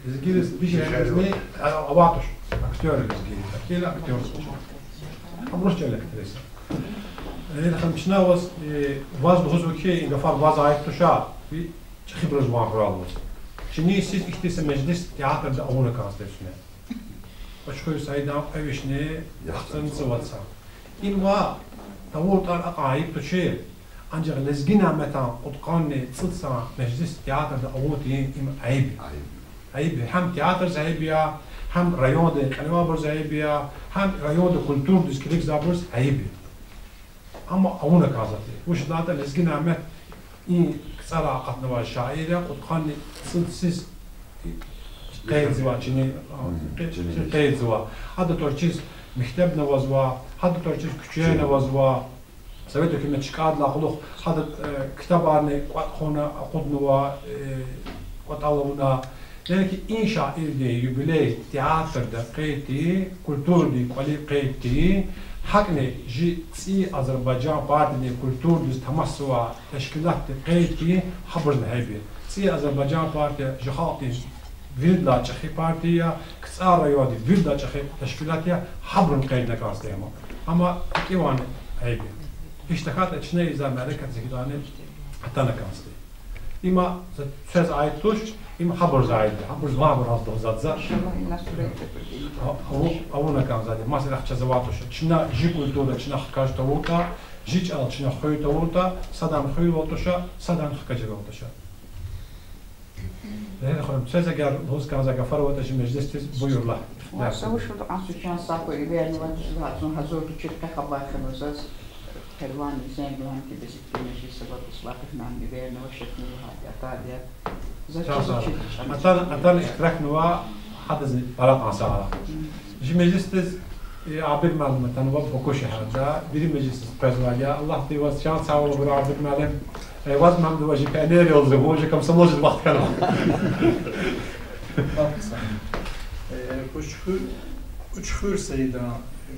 лезгийриз дишегьлийризни авайд туш актёр лезгийриз. ГьакӀ хьайила актёр. Ам урус чӀалан актриса. Рагьиля ханум, чна ваз, э, ваз лугьузва хьи, и гафар ваз аид туш, ви чӀехибуруз ван хьурай лугьуз. Чиниз сиз ихьтин са межлис театрда авуна кӀанзавайди туш. Кьуьчхуьр Саидан кьве вишни яхцӀурни цӀувад сан. Им ваъ, тавур тӀвар акьван айиб тушир, анжах Лезги Няметан кьудкъанни цӀуд сан межлис театрда авун тир, им айиб я. Айиб я. Гьам театрдиз айиб я, гьам райондин кьиле авайбуруз айиб я, гьам райондин культурадиз килигзавайбуруз айиб я. Амма авуна кӀанзавайди. Вучиз лагьайтӀа Лезги Нямет и КцӀарай акъатнавай шаир я, кьудкъанни цӀуд йисуз къейдзава, чини, къейдзава. Гьадан тӀварцӀиз мектебни авазва, гьадан тӀварцӀиз куьчейни авазва. Совет гьукумат чкадалай кьулухъ гьадан, э, ктабарни кӀватӀ хъувуна акъуднава, э, кӀватӀал авуна. Яни хьи, и шаирдин юбилей театрда къейд тир, культурадин кӀвалин къейд тир, гьакӀни жи ЦӀийи Азербайжан партиядин культурадиз тамашзавай тешкилатдин къейд тир, гьабуруз айиб я. ЦӀийи Азербайжан партия жи халкьдин виридалай чӀехи партия я, КцӀар райондин виридалай чӀехи тешкилат я, гьабурун къейдна кӀанзавайди я. Амма кӀеван айиб я. Гьич тахьайтӀа чна и за мярекатдиз гьикӀ ятӀани атана кӀанзавайди. Има за квез аид туш, им гьабуруз аид я, гьабуруз ван хьурай лугьуз за. Авуна кӀанзавайди, масрах чаз авайд туш. Чна жи культура чна хкаж тавуртӀа, жи чӀал чна хуьн тавуртӀа, садан хуьнвал туш, садан хкажвал туш. Регьина ханум, квез эгер лугьуз кӀанзавай гафар аватӀа жи межлисдиз, буюр лагь. Ва са вуч лугьуда, кьван сифте са кьве эверни ван чизватзун, гьазур тушир, къе хабар хьанва заз, перван изен гуьгъуьнки безикди межлис аватӀа, ислахатнавни эверни ва шехни лагьайди атайди я. Заз чиз чиз атана, атана иштиракнава, гьадазни пара кьван сагърай. Жи межлисдиз, э, Абид муаллим атанва Баку шегьерда, вири межлисдиз къвезвайди я. Аллагьди ваз чан сагъвал гурай, Абид муаллим. Э, ваз мамдува жи пионер яз лугьун, жи комсомолчидин вахт хьанва. Э, Кьуьчхуьр, Кьуьчхуьр Саидан, э,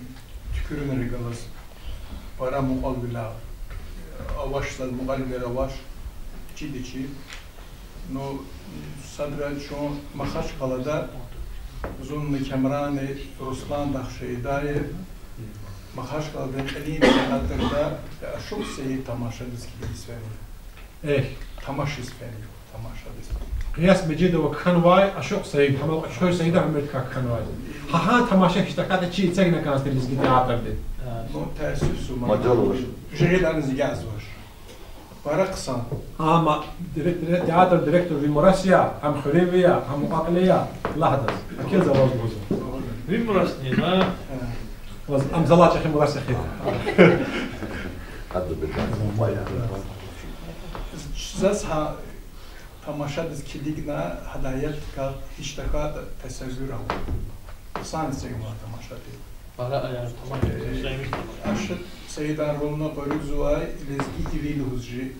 туькӀуьрунрихъ галаз пара мукьвал-вилер авач, сад мукьвал-вилер авач, чиди чи. Ну, садра чун Махачкъалада, зунни Камранни, Русланни, Шейдаи, Махачкъалада кьилин театрда Ашукь Саид тамашадиз килигиз фена. Эхь. Тамашиз фена, тамашадиз. Къияс Межидова кхьенвай Ашукь Саид, гьам Кьуьчхуьр Саидан уьмуьрдикай кхьенвай. Гьа, гьа тамаша гьич тахьайтӀа чи эцигна кӀанзавайди лезги театрди. Ну, тасуф сумай. Мажал авач. Жегьиларни зигаз авач. Пара хъсан. Амма дирек-, дирек-, театр директор ви мурас я, гьам хуьруьнви я, гьам мукьва-кьили я, лагь адаз. Акьил за ваз лугьузва. Ви мурасни я, а? Гьа. Ваз ам залай чӀехи мурас эхир. Заз гьа тамашадиз килигна, гьадан яб тикай гьич тахьайтӀа тесаввур ава. Хъсан эцигнава тамашадиз. Пара аяр тамаша, Э, Саид. Ашукь Саидан ролна къвезва лезги иви лугьуз жи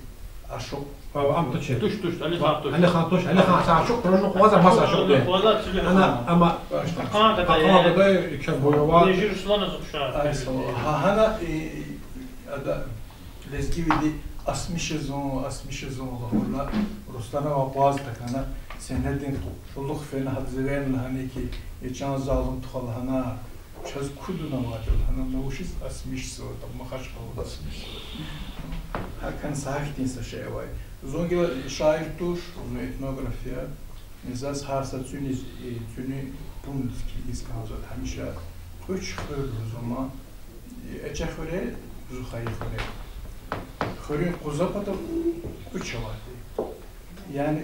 ашукь. Ва ам тушир. Туш, туш, Алихан туш. Алихан туш, Алихан са ашукь ролна къвезвай, маса ашукь туш. Къвезвай, чили Ана, ана. Ама Башта. Къакъан Къакъан Дадаев. Дадаев, Ича Буева. Бежир Русланаз ухшар. Ай, са-, гьа, гьана, и, и, ада, лезгивиди асмишезун, асмишезун лугьурла, Русланава акъваз тахьана, сенедин кьулухъ фена гьадзавайни лагьана хьи, я чан залум тухвагьана, чаз кудунавайди лагьана, ну вучиз асмишзава, там махачкъала. Асмишзава. ГьакӀан са гьахьтин са шей авай. Зун гила шаир туш, зун этнограф я. Заз гьар са цуьниз, э, цуьнин пундиз килигиз кӀанзава гьамиша. Кьуьч хуьр лугьузва ман, э, Эчехуьре, Зухайи хуьре. Хуьруьн къуза пата кьуьч авайди. Яни,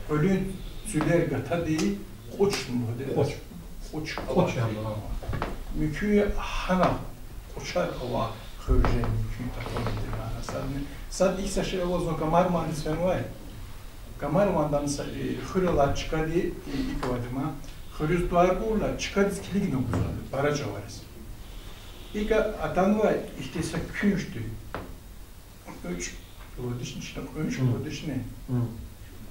кьуьлуьн цуьлер гатади кьуч лугьуди. Кьуч. Кьуч Кьуч авайди. Яни, а. Муькуь гьана кьучар авай хуьр жен муькуь такван димана. Садни, сад ихьтин са шей авазва, Камарвандиз фенвай. Камарвандин са, э, хуьр алай чкади, э, икӀ авайди ман. Хуьруьз тӀвар гурла, чкадиз килигна гузвайди, пара чӀавариз. ИкӀ атанвай ихьтин са куьнж тир. Кьуьч лугьудачни, чна кьуьнж Мм. лугьудачни. Мм.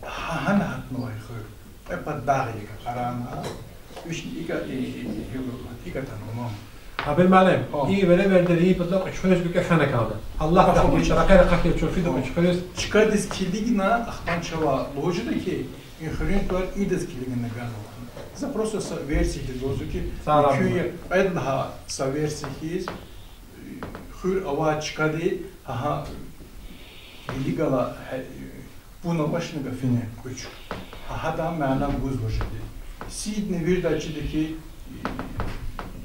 Гьа-, гьана гьатнавай хуьр. Кьве пад дагъ я икӀ къарагъна. Вични икӀ, и, и, и, икӀ атанва ман. Абил муаллим, О. и веревирдин и патахъ кьуьчхуьриз кӀвалахна кӀанда. Аллагь Афу. рагьмат, ракъи-ракъи хьайи чун фида О. кьуьчхуьриз. Чкадиз килигна, ахпа чавай лугьуз жеда хьи, и хуьруьн тӀвар идаз килигна ганва. За просто са версия хьиз лугьузва хьи, Сагърай. муькуь я, кьвед лагьай са версия хьиз, хуьр авай чкади, гьа, гьа, гилигала, гьа, пун авачни гафини кьуьч. Гьа, гьадан мана гузвачни. Сидни вирида чида хьи,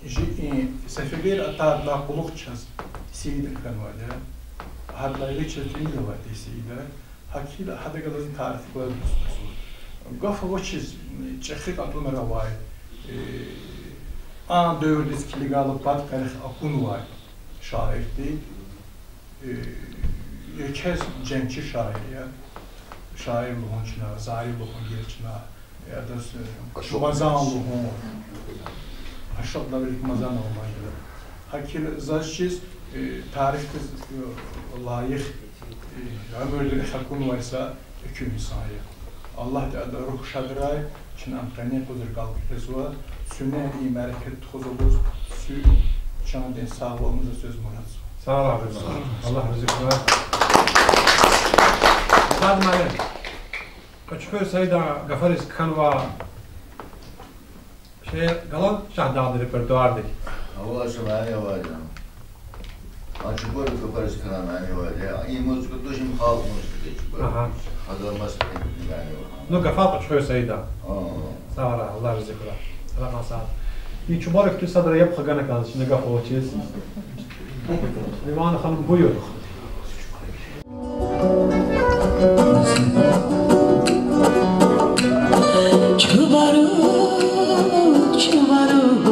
жи, и, сеферар атайдалай кьулухъ чаз Сиид хьанвайди я. Гьадалай чаз тӀимил авайди Сиида. Гьакила гьадахъ галаз тариф кваз. Гаф авачиз, чӀехи кьатӀунар авай, э, а девирдиз килигайла пад къерех акунвай шаирди, э, чаз женгчи шаир я. Шаир лугьун чна, заир лугьун гила чна, э, адаз, э, Ашукь. Мазан лугьун. Ашукь Давлет Мазанов лагьана. Гьакила заз чиз, э, тарифдиз, э, лайих, э, уьмуьрдин рехъ акунвай са экуь инсан я. Аллагьди адан руьгь шадрай, чна ам къенин юкъуз рикӀел хкизва, цуьне и мярекат тухуз лугьуз, цуь чандин сагъвални за цуьз мурадзава. Сагърай, Аллагь рази хьурай. Сад мани, Кьуьчхуьр Саидан гафариз кхьенвай шиир галан Шагьдагъдин репертуардик. Авай са мани авайди я. А чубарук гафариз кхьенвай мани авайди я. И музыка тушни халкь музыка тир чубарук. Агьа. Гьадан маса мани ава. Ну, гафар Кьуьчхуьр Саидан. А. Сагърай, Аллагь рази хьурай. Рагъан сагъ. И чубарук тир садра яб хгана кӀанзава, чна гаф авачиз. Иван ханум, буюр. Чубарук, чубарук,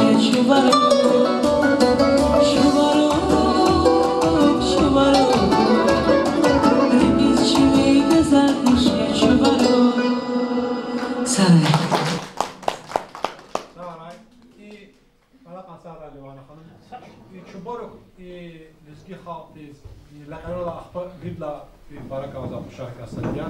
Чубарук, чубарук, чубарук, рикӀиз чими гуьзелмиш я чубарук. Сагърай. Сагърай. И пара кьан сагърай, Ливана ханум. И чубарук, и лезги халкьдиз, и лекьерал ахпа виридалай и пара кӀанзавай къушар касдиз я.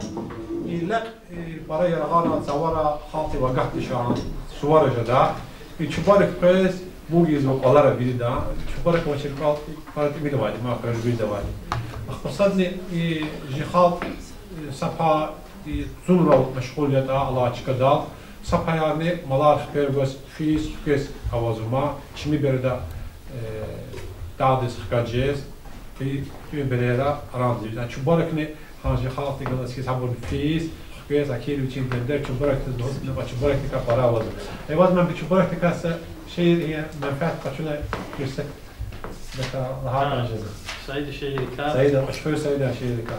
И лекь, и пара яргъара, цавара халкьдив агатдиз жагъан сувар жеда. И чубарук къвез вугиз ва кӀвалера вирида. Чубарук авачир кӀвал пара тӀимил авайди, ма къвез вирида авайди. Ахпа садни и жи халкь, и са пай, и цурал машгъул ятӀа алай чкадал, са паярни малар хипер гваз физ хквез авазва ма, чими береда, э, дагъдиз хкаж жез, и, и берера арадиз. Чубарукни гьа жи халкьдихъ галаз хьиз гьабур физ хквез, акир вичин дердер чубарукдиз лугьуз, ва чубарукдикай пара авазва. Эваз ман би чубарукдикай са шиир, я менфят къачуна, фирсат беса лагьай жезва. Саида шиирикай. Саида, Кьуьчхуьр Саида шиирикай.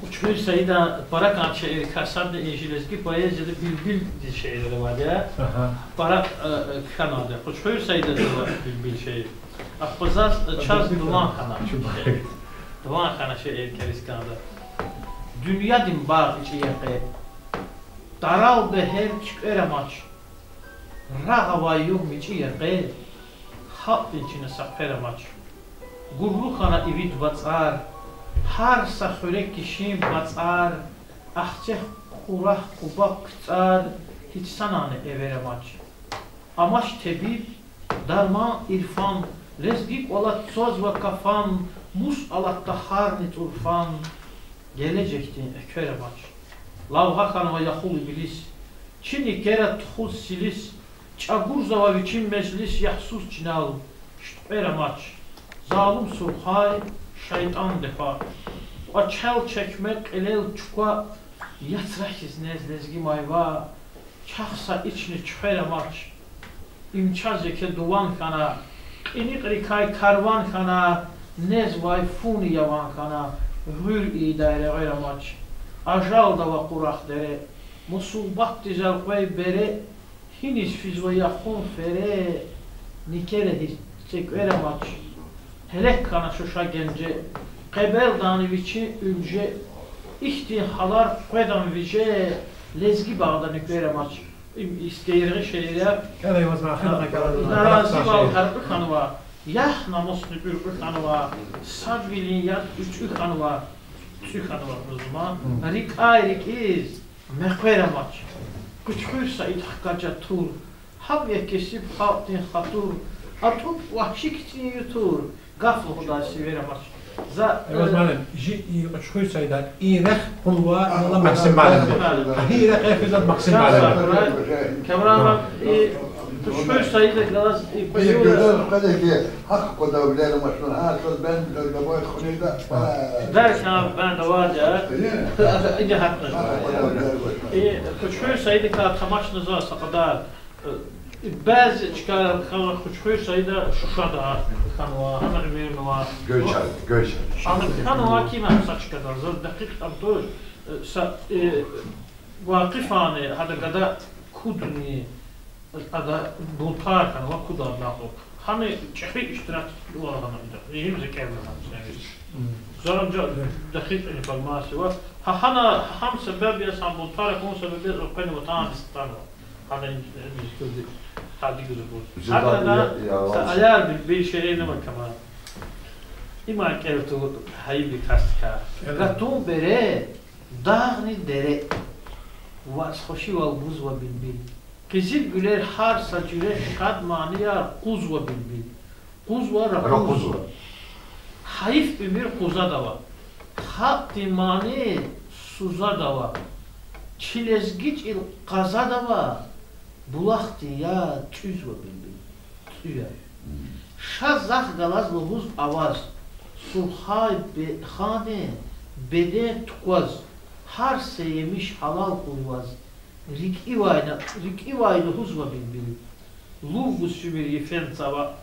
Кьуьчхуьр Саида пара кӀан шиирикай садни и жи лезги поэзияда Билбилдин шиирар авайди я. Пара, э, э, кхьенвайди я. Кьуьчхуьр Саидадизва Билбил шиир. Ахпа заз, э, чаз Дуван хана. Дуван хана шиир кӀелиз кӀанда. Дуьньядин багъ ичӀи я къе, тарал бегьер чуькьвер амач. Рагъ авай югъ мичӀи я къе, халкьдин чина са хъвер амач. Гурлу хьана ивид вацӀар, гьар са хуьре кишин бацӀар, ахцегь къурагъ къубак куьцӀар, гьич санани эвер амач. Амач тебиб, дарман, ирфан, лезги кӀвале цвазва кафан, мус алатда гьарни цӀурфан, гележегдин эквер амач. Лавгьа хьанва яхул иблис, чи никера тухуз силис, чӀагурзава вичин межлис ягьсуз чинал, шуьткьвер амач. Залум Сурхай, шайтӀан дехва, кӀвачел чекме, кьилел чуква, яцра хьиз нез лезги майва, чахъ са ични чуьхвер амач. Им чаз еке дуван хьана, кьиникьрикай карван хьана, незвай фуни яван хьана, гъуьр ийидай регъвер амач. Ажалда ава къурагъ дере, мусурбатдиз элкъвей бере, гьиниз физва яхун фере, никера гьич цӀекӀвер амач. Гьелек хьана шуша генже, къебелдани вичин уьлже, ихьтин гьалар къведан виже, лезги багъда нуьквер амач. Им Искейиргъи шиир я. Наразивал гьяркьуь хьанва, ягь-намусни уьркьуь хьанва, садвилин яд уьцӀуь хьанва, цӀуь хьанва лугьузва ма, рикӀяй рикӀиз мехъвер амач. Кьуьчхуьр Саид хкажа тур, гьам я кесиб халкьдин хатур, атӀуб вагьши кицӀин ютур, гаф лугьудай сивер амач. За, Эваз э, муаллим, жи и Кьуьчхуьр Саида и рехъ кьунва, а, ала Магьсим муаллимди. Магьсим муаллим. Гьа и рехъ физвай Магьсим муаллимди. Камран, Камран, и Кьуьчхуьр Саида галаз и, и куьн гуьзел къведа хьи, гьахъ квадарвилер машгьур, гьа, чаз бен, чаз габай хунеда. Даркан бен давад я. Ине гьатна. И Кьуьчхуьр Саидакай тамашна за са кьадар, э, бязи чкайра хьанва Кьуьчхуьр Саида Шушада хьанва, гьана уьмуьрнава. Гвечер, гвечер. Ана хьанва ким са чкадал, заз дакъикь ам туш, э, са, э, Вакъифани, гьада гада кудни, ада бунтар хьанва куд-ада накьв. Гьана чӀехи иштираквал гьана ида. Им за кӀелна гьана сервис. Заран жа дакъикь информация ва. Гьа гьана, гьам себеб яз, гьам бунтар хьун себеб яз, къвена ватандиз хтанва. Гьана ин, ин куди, гьади гуз бур. Гьада са аяр би, би шиир нава кама. Има кӀел тур, гьайиб касдикай. Гатун бере, дагъни дере, ваз хвешивал гузва билбил. Къизилгуьлер гьар са жуьре шад манияр къузва билбил. Къузва, ракъузва. Ракъузва. Гьайиф уьмуьр къузадава. Халкьдин мани сузадава. Чи лезги чӀал къазадава. Булахдин яд чӀуьзва билбил. ЦӀуья. Ша захъ галаз лугьуз аваз, Сурхай бе-, хандин беден тукваз, гьар са емиш гьалал хьуй ваз, рикӀивай на, рикӀивай лугьузва билбил. Лув гуз уьмуьр йифен цава,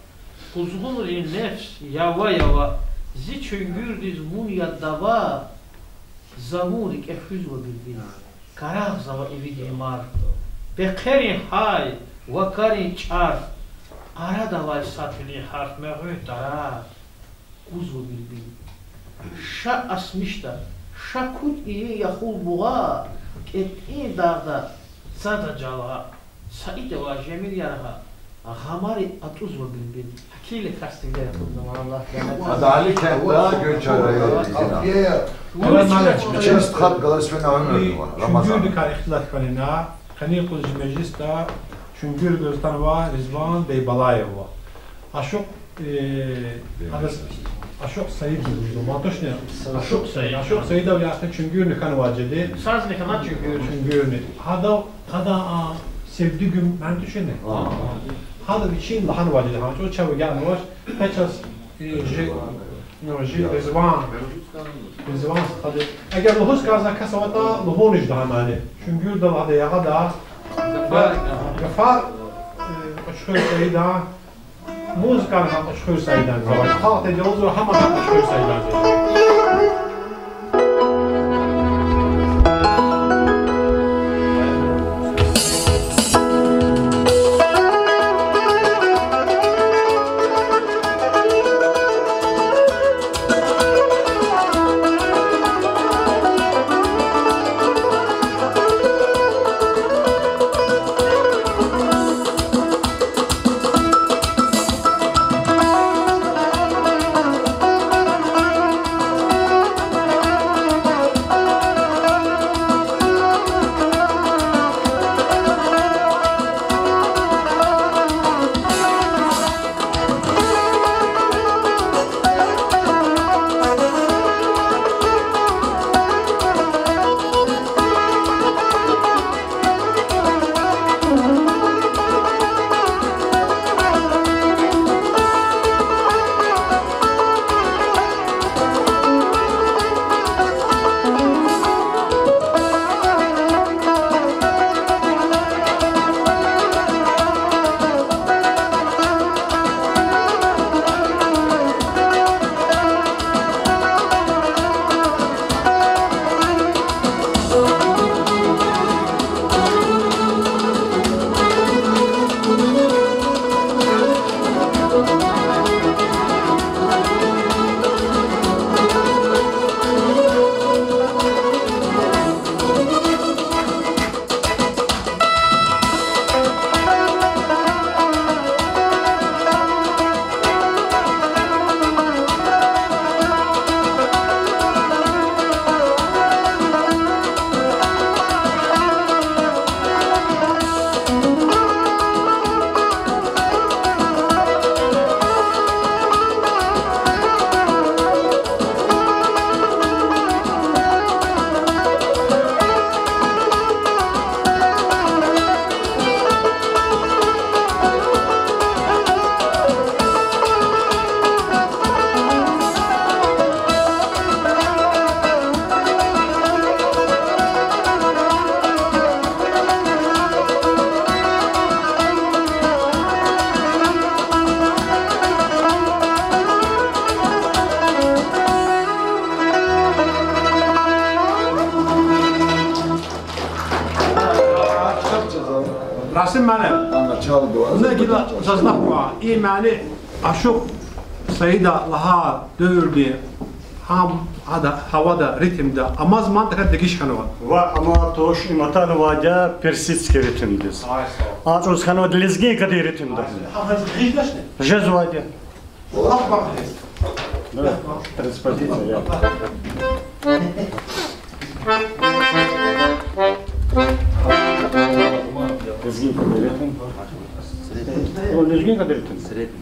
къузгъунрин нефс ява-ява, зи чуьнгуьрдиз вун я дава, за вун рикӀе хуьзва билбил. Карагъзава ивидин мар, пехърерин гьай, вакарин чӀар, Арадавай сад вини гьарф мегъуьн тарар, кузва билбил. Ша асмишда, ша куд ийин яхул бугъа, кӀетӀин дагъда цада жалгъа, Саидавай жемир яргъа, гъамари атӀузва билбил. Гьакили касди вири акъудна, Аллагь рагьмет. Ада Аликентда, Гуьлчан район. Вури чна чна стхад галаз фена уьмуьрда ва Рамазан. Чуьнгуьрдикай ихтилат хьанина, къенин юкъуз чи межлисда Чуьнгуьрдиз атанва Ризван Бейбалаев ва Ашукь, э, адаз Ашукь Саид лугьузва, ма тушни? Ашукь Саид. Ашукь Саидов яхъни Чуьнгуьрни хьанвай жеди. Сазни хьана Чуьнгуьрни. Чуьнгуьрни. Гьадав, гьада, а, Севдигуьм ман тушни? Гьада вичин лагьанвай жеди, гьа чӀавуз чав агакьнавач, къе чаз, э, жи, ну, жи Ризван. Ризван стхади. Эгер лугьуз кӀанзавай кас аватӀа, лугьун жеда гьамани. Чуьнгуьрдал гьада ягъада. Гафар, э, Кьуьчхуьр Саидан. Музыкани гьа Кьуьчхуьр Саиданди. Халкьди лугьузва гьама гьа Кьуьчхуьр Саиданди. Расим муаллим, ана чалгу, вуна гила заз лагь кван, и мани Ашукь Саида лагьай девирдин гьам, ада гьавада, ритмда амаз ман тахьайтӀа дегиш хьанва. Ва амай туш, им атанвайди я персидский ритмдиз. Ай, сагъ ol. А чӀавуз хьанвайди лезгинкадин ритмда. Ай, сагъ ol. Гьам гьа жезвачни? Жезвайди я. Ах, бах, гьес. Да, транспозиция, я. Лезгинкадин ритм. О, лезгинкадин ритм.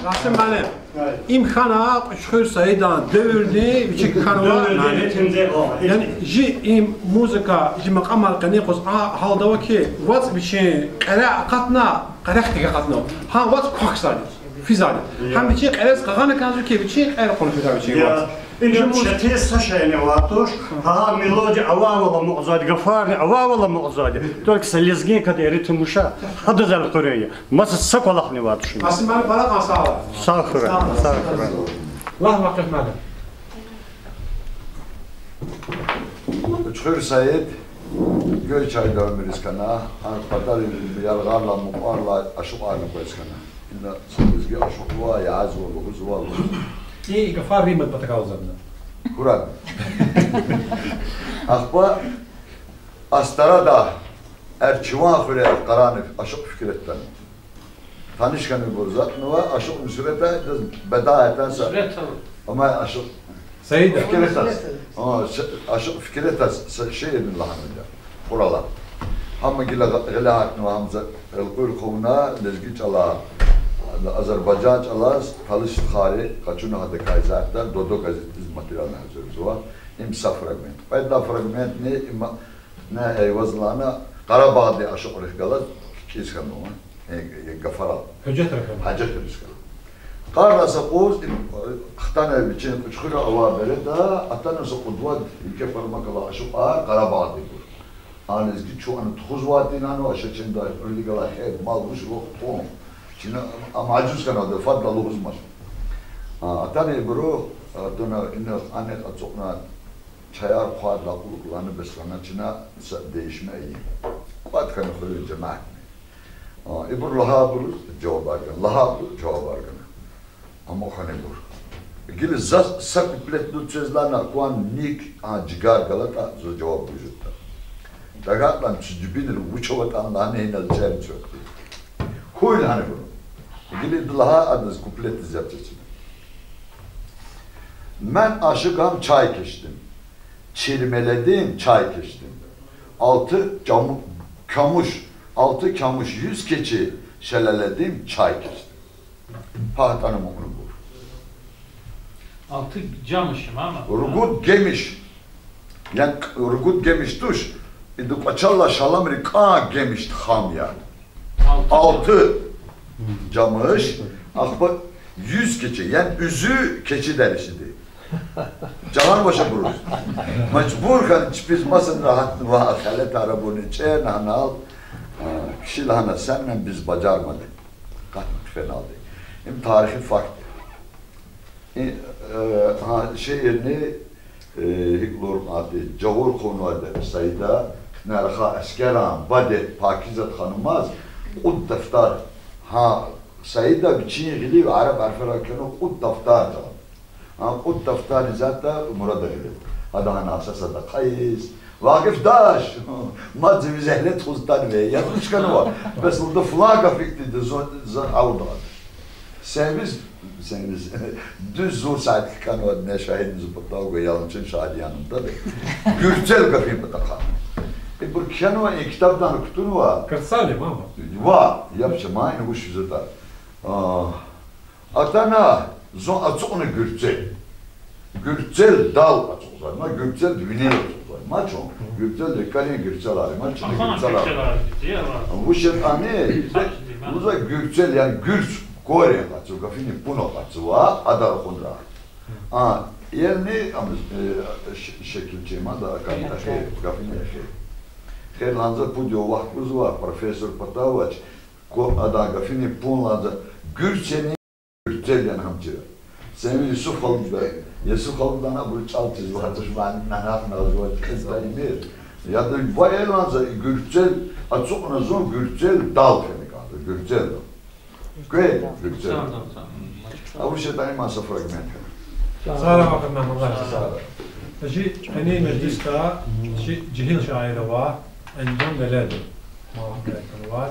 Расим муаллим, им хьана Кьуьчхуьр Саидан девирдин вичик хьанва. Яни жи им музыка, жи макьамар къенин къуз а гьалда ава хьи, вацӀ вичин кьере акъатна, къерехдик акъатна. Гьа вацӀ квахьзавайди, физвайди. Гьам вичин кьерериз къагъана кӀанзава хьи, вичин кьер кьуна фида вичин вацӀ. Ина четин са шейни авай туш, гьа мелодия авайвал амукьзавайди, гафарни авайвал амукьзавайди. Только са лезгинкадин ритм вуч я, гьадаз элкъуьрун я. Маса са кӀвалахни авай туш. Расим муаллим, пара кьван сагъ ала. Сагъ хьурай, сагъ хьурай. Лагь, Вакъиф муаллим. Кьуьчхуьр Саид Гуьзчуьнда уьмуьр ийиз хьана, гьа патарин яргъарилай, мукьварилай ашукьарни къвез хьана. Ина са лезги ашукь ава, язва, лугьузва, лугьузва. И гафар ви мад патахъ галаз ана. Хьурай. Ахпа Астарада Эрчуван хуьре къарагъна ашукь Фикирет атана. Таниш хьанвайбур затӀнава, ашукь Нусрета, идаз беда атана са. Нусрета. Амай ашукь Саида. Фикирет атана. А, с-, ашукь Фикирета са шиирни лагьанвайди я. Хуралай. Гьам гила гъ-, гъиле гьатнава, гьам за элкъуьр хъувуна лезги чӀалай, азербайжан чӀалаз, талис стхайри къачуна гьадакай затӀда, Додо газетдиз материални гьазурзава. Им са фрагмент. Кьвед лагьай фрагментни им, на, Эйвазлана Къарабагъдин ашукьрихъ галаз кичӀез хьанва. Э, э, гафарал. Гьуьжетриз хьана. Гьуьжетриз хьана. Къарагъна са къуз, им, э, хтана вичин Кьуьчхуьра авай береда, атана са къудвад, еке пармакьлай ашукьар Къарабагъдинбур. А лезги чун ана тухузвай тир лагьана, ша чна ада вилик галай хер, мал вуч лугьуз тухун. Чна ам ажуз хьана, ада фадлай лугьузмач. А, атана ибуру, а, атана ина анихъ ацукьна чаяр хъвадайла кьулухъ лагьана, бес лагьана, чна са дейишме ийин. Кӏватӏ хьана хуьруьн жемятни. А, ибур лагьайбуруз жавабар гана, лагьайбуруз жавабар гана. Амукьна ибур. Гила заз са куплет лугьуз квез лагьана, акван ник, а, жигар галатӏа, заз жаваб гуз жедатӏа. Тагатӏан чи жибинра вуч аватӏан лагьана, инал чӏемцӏвати. Хьуй лагьана ибур. Гила ида лагьай адаз куплетдиз яб цецина. Мен aşığam, çay içtim. Çirmeledim, çay içtim. Altı çamu-, kamış, altı kamış, yüz keçi şeleledim, çay içtim. Пагь атӏана мукьнабур. Altı camışım ama. Ругуд гемиш. Яни ругуд гемиш туш, ида кӏвачеллай шаламри кӏан гемишди хам я. Altı. Altı camış, ахпа yüz keçi, яни уьзуь кечи деришиди. Жагъанвач абуруз. Мажбур хьана чпиз масанра гьатнава, халатар абурни чӏерна гьанал. А, кхьила гьана, сенман биз бажармади. Къатна хъфеналди. Им тарихи факт. И, э, гьа, шиирни, э, гьикӏ лугьур кьванди, жагъур хъувунвайди Саида, кьве рахай аскеран баде Пакизат ханумаз кьуд дафтар. Гьа, Саида вичин гъилив араб гьарфарай кхьенва кьуд дафтар жал. Гьа кьуд дафтар исятда Мурада гъиле. Ада гьана асас ада къайиз, Вакъиф даш, мад зи виз эгьле тухуз атанве, язмиш хьанва, бес лугьуда флан гаф ихьтинди зун, зун гъавурда. Сенвиз, сенвиз, дуьз зун сят хканва, не шагьидни зун патав гва, яланчи шагьид янумдада. Гуьрцел гафин патахъай. Ибур кхьенва, и китабдани кутунва. Курсали, мама. Ва, япча, ма ина вуч жезватӏа. А, атана, зун ацукьна гуьрцел. Гуьрцел дал ацукьзавай, ма гуьрцел винел ацукьзавай. Ма чун, гуьрцел рикӏарин гуьрцелар, ма чна гуьрцелар. Вуч ятӏани, лугьузва гуьрцел, яни гуьрц корень акъатзава, гафини пун акъатзава, адар акъудра. А, яни, ам, э, ш-, шекил чӏиман да, акъатна эхир, гафини эхир. Хер лагьанза пуд я вахт гузва, профессор патав авач, ку-, ада гафини пун лагьанза, гуьрцени гуьрцел яни гьам чира. Сенвиз Юсуф халудда, Юсуф халуддани абуру чӏал чизва, гьатуш мани нанахъ назва, кьилди имир. Яда ва эланза и гуьрцел, ацукьна зун гуьрцел дал хьана кӏанда, гуьрцел дал. Квез гуьрцел. А вуч ятӏани ман са фрагмент хьана. Сара вахт ман Аллагь. Сара. Жи къенин межлисда жи жегьил шаир ава, Энжан Веледов. Ман вахт ава.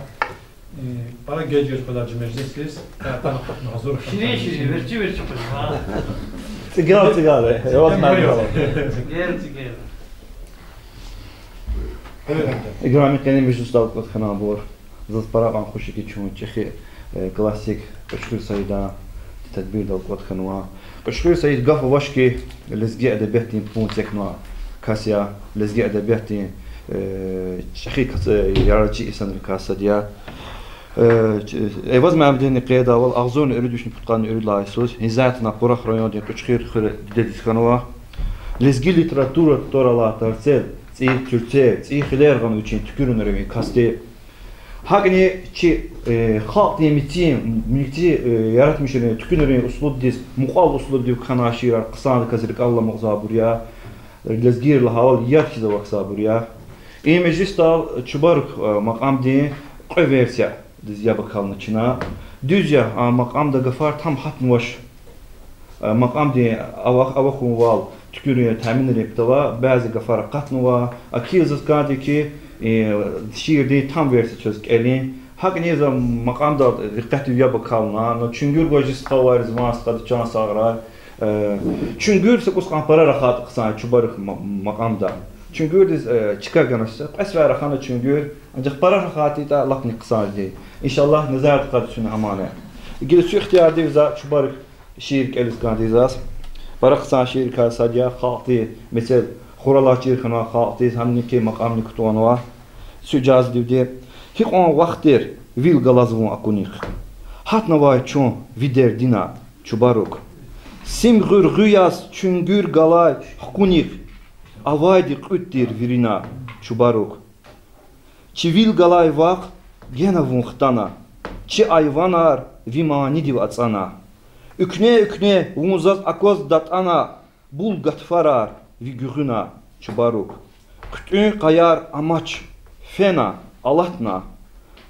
Э, пара геж-геж къвезвай чи межлисдиз, къе атана гьазур хьана. Ширин, ширин, верци, верци къвезва. Цигел, цигел, э, цигел, цигел. Играми къенин межлисда акъуд хьанвайбур. Заз пара кьван хуш я хьи, чун чӀехи, э, классик Кьуьчхуьр Саидан тедбирдал кӀватӀ хьанва. Кьуьчхуьр Саид, гаф авач хьи, лезги эдебиятдин пун эцигнавай кас я, лезги эдебиятдин, э, чӀехи кас-, э, ярарчи инсанрикай сад я. Э, ч-, Эваз Мямедини къейдайвал, агъзурни ирид вишни пудкъанни ирид лагьай йисуз гьиниз ятӀани Кьурагь райондин Кьуьчхуьр хуьре дидедиз хьанва. Лезги литература тӀвар алай тарцел, цӀийи цуьрцел, цӀийи хилер гъана вичин туькӀуьрунрив и касди. ГьакӀни чи, э, халкьдин мецин, мецин, э, яратмишунрин, туькӀуьрунрин услубдиз, мукьвал услубдив кхьенвай шиирар хъсандаказ рикӀел аламукьзавайбур я, лезгийрилай гьавал яд хьиз авахьзавайбур я. И межлисдал Чубарук, э, макьамдин кьве версиядиз яб акална чна. Дуьз я, а макьамда гафар там гьатнавач. Э, макьамдин авах-, авахьунвал туькӀуьрунрин, таминрин патав бязи гафар акъатнава. Акил заз кӀанди хьи, э, шиирдин там версия чаз кӀелин. ГьакӀни за макьамдал дикъетдив яб акална, ну, чуьнгуьр гваз чи стха авайриз ван стхади, чан сагърай. Э, чуьнгуьр са кӀус кьван пара рахайтӀа хъсан я Чубарук ма-, макьамда. Чуьнгуьрдиз, э, чка ганач са, кьве сефер рахана чуьнгуьр, анжах пара рахайтӀа лапни хъсан жеди. Иншаллагь, назарда къачуна гьамани. Гила куь ихтиярдив за Чубарук шиир кӀелиз кӀанди заз. Пара хъсан шииррикай сад я, халкьдин мецел хуралай чир хьанва, халкьдиз гьамни хьи макьамни кутунва. Куь ижазадивди. Гьикьван вахт тир, вил галаз вун акунихъ. Гьатнавай чун ви дердина, Чубарук. Сим гъуьргъуь яз чуьнгуьр галай хкунихъ, авайди кьуьд тир вирина, Чубарук. Чи вил галай вахъ гена вун хтана, чи айванар ви манидив ацӀана. Уькне-уькне вун заз акваз датӀана, бул гатфарар ви гуьгъуьна, Чубарук. ХъуьтӀуьн къаяр амач, фена, алатна.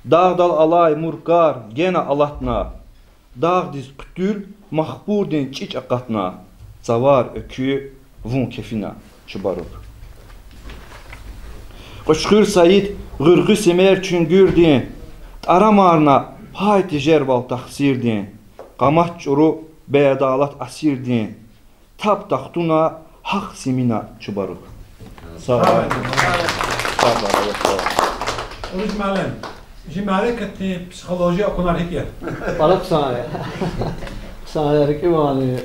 Дагъдал алай муркар гена алатна. Дагъдиз хъуьтуьл махпурдин чӀич акъатна. Цавар экуь вун кефина, Чубарук. Кьуьчхуьр Саид, гъуьргъуь симер чуьнгуьрдин, тӀарамарна пай тежервал тахсирдин, къамат чӀуру беадалат асирдин, таб тахтуна гьахъ симина, Чубарук. Сагърай. Сагърай, Аллагь сагърай. Уруж муаллим, жи мярекатдин психология акунар гьикӀ я? Пара хъсан я. Хъсан я, рикӀивайни.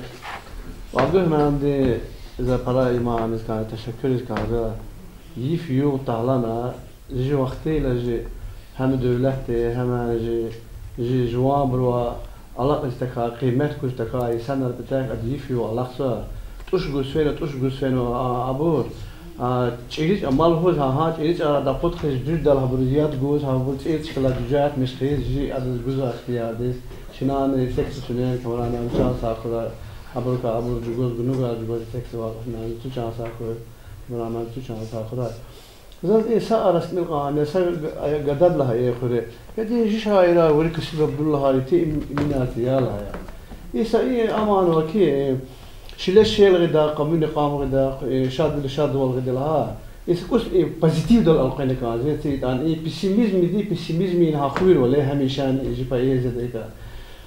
Абдурагьманди, за пара иман амиз кӀанзава, тешеккуриз кӀанзава. Йиф-югъ талгьана, жи вахтунда жи гьам девлетди, гьам жи, жи жуванбурувай алакьиз тахьай, къимет гуз тахьай инсанар патахъ ада йиф-югъ алахъзава. ТӀуш гуз фена, тӀуш гуз фена, а, абур. А, чӀириз, амал гуз, гьа, гьа, чӀириз, а, дакъудхъиз, дуьздал гьабуруз яд гуз, гьабур цӀийи чкадал гуьжетмишиз, жи адаз гузвай ихтияр диз. Чнани секция туна, Камран, чан сагъ хьурай, абурукай абур чӀугваз, гунугар чӀугваз секция авай, чан сагъ хьурай, Камран, чан сагъ хьурай. Заз и са арада тӀимил кьван я, са г-, гадад лагьай я хуьре. Яни жи шаирар вири касиб Абдуллагьар итим иминати я лагьай я. И са и аманва хьи, э, чиле чил гъида, къамуни къам гъида, э, шадвиле шадвал гъида лагьай. И са кӀус и позитивдал элкъвена кӀанзава, итан и пессимизмди, пессимизмдин гьахъвилер вале гьамишани жи поэзияда икӀа.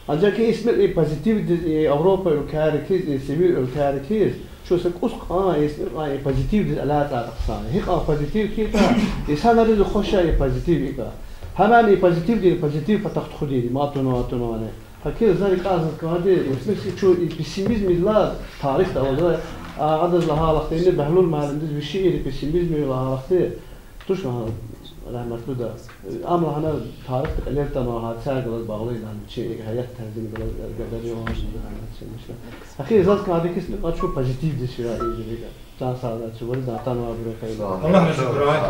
Анжах и исмир и позитивдиз, и Европа уьлквейрик хьиз, и сивил уьлквейрик хьиз, чун са кӀус кьван, и исмир кьван и позитивдиз алатайди хъсан я. Гьикьван позитив хьайитӀа, инсанриз хуш я и позитив икӀа. Гьамни и позитивдин позитив патахъ тухудайди мад тунва, тунвани. Гьакӏ за рикӏел заз кӏанзавайди, исмир чун и пессимизмдилай тарихда авазва, а, адаз лагьай вахтунда, Бегьлул муаллимдиз ви шиир пессимизмдилай лагьай вахтунда, тушни, рагьметлуди, ам лагьана, тарихда кьилел атанвай гьадисаяр галаз багълу я, чи гьаят тарзини галаз, гадади ван, гьана чимишла. Эхир заз кӏанзавайди, исмир кьван чун позитивдиз фидай ийизвай. Чан сагърай, чи вири атанвайбуру хьайила. Аллагь рази хьурай.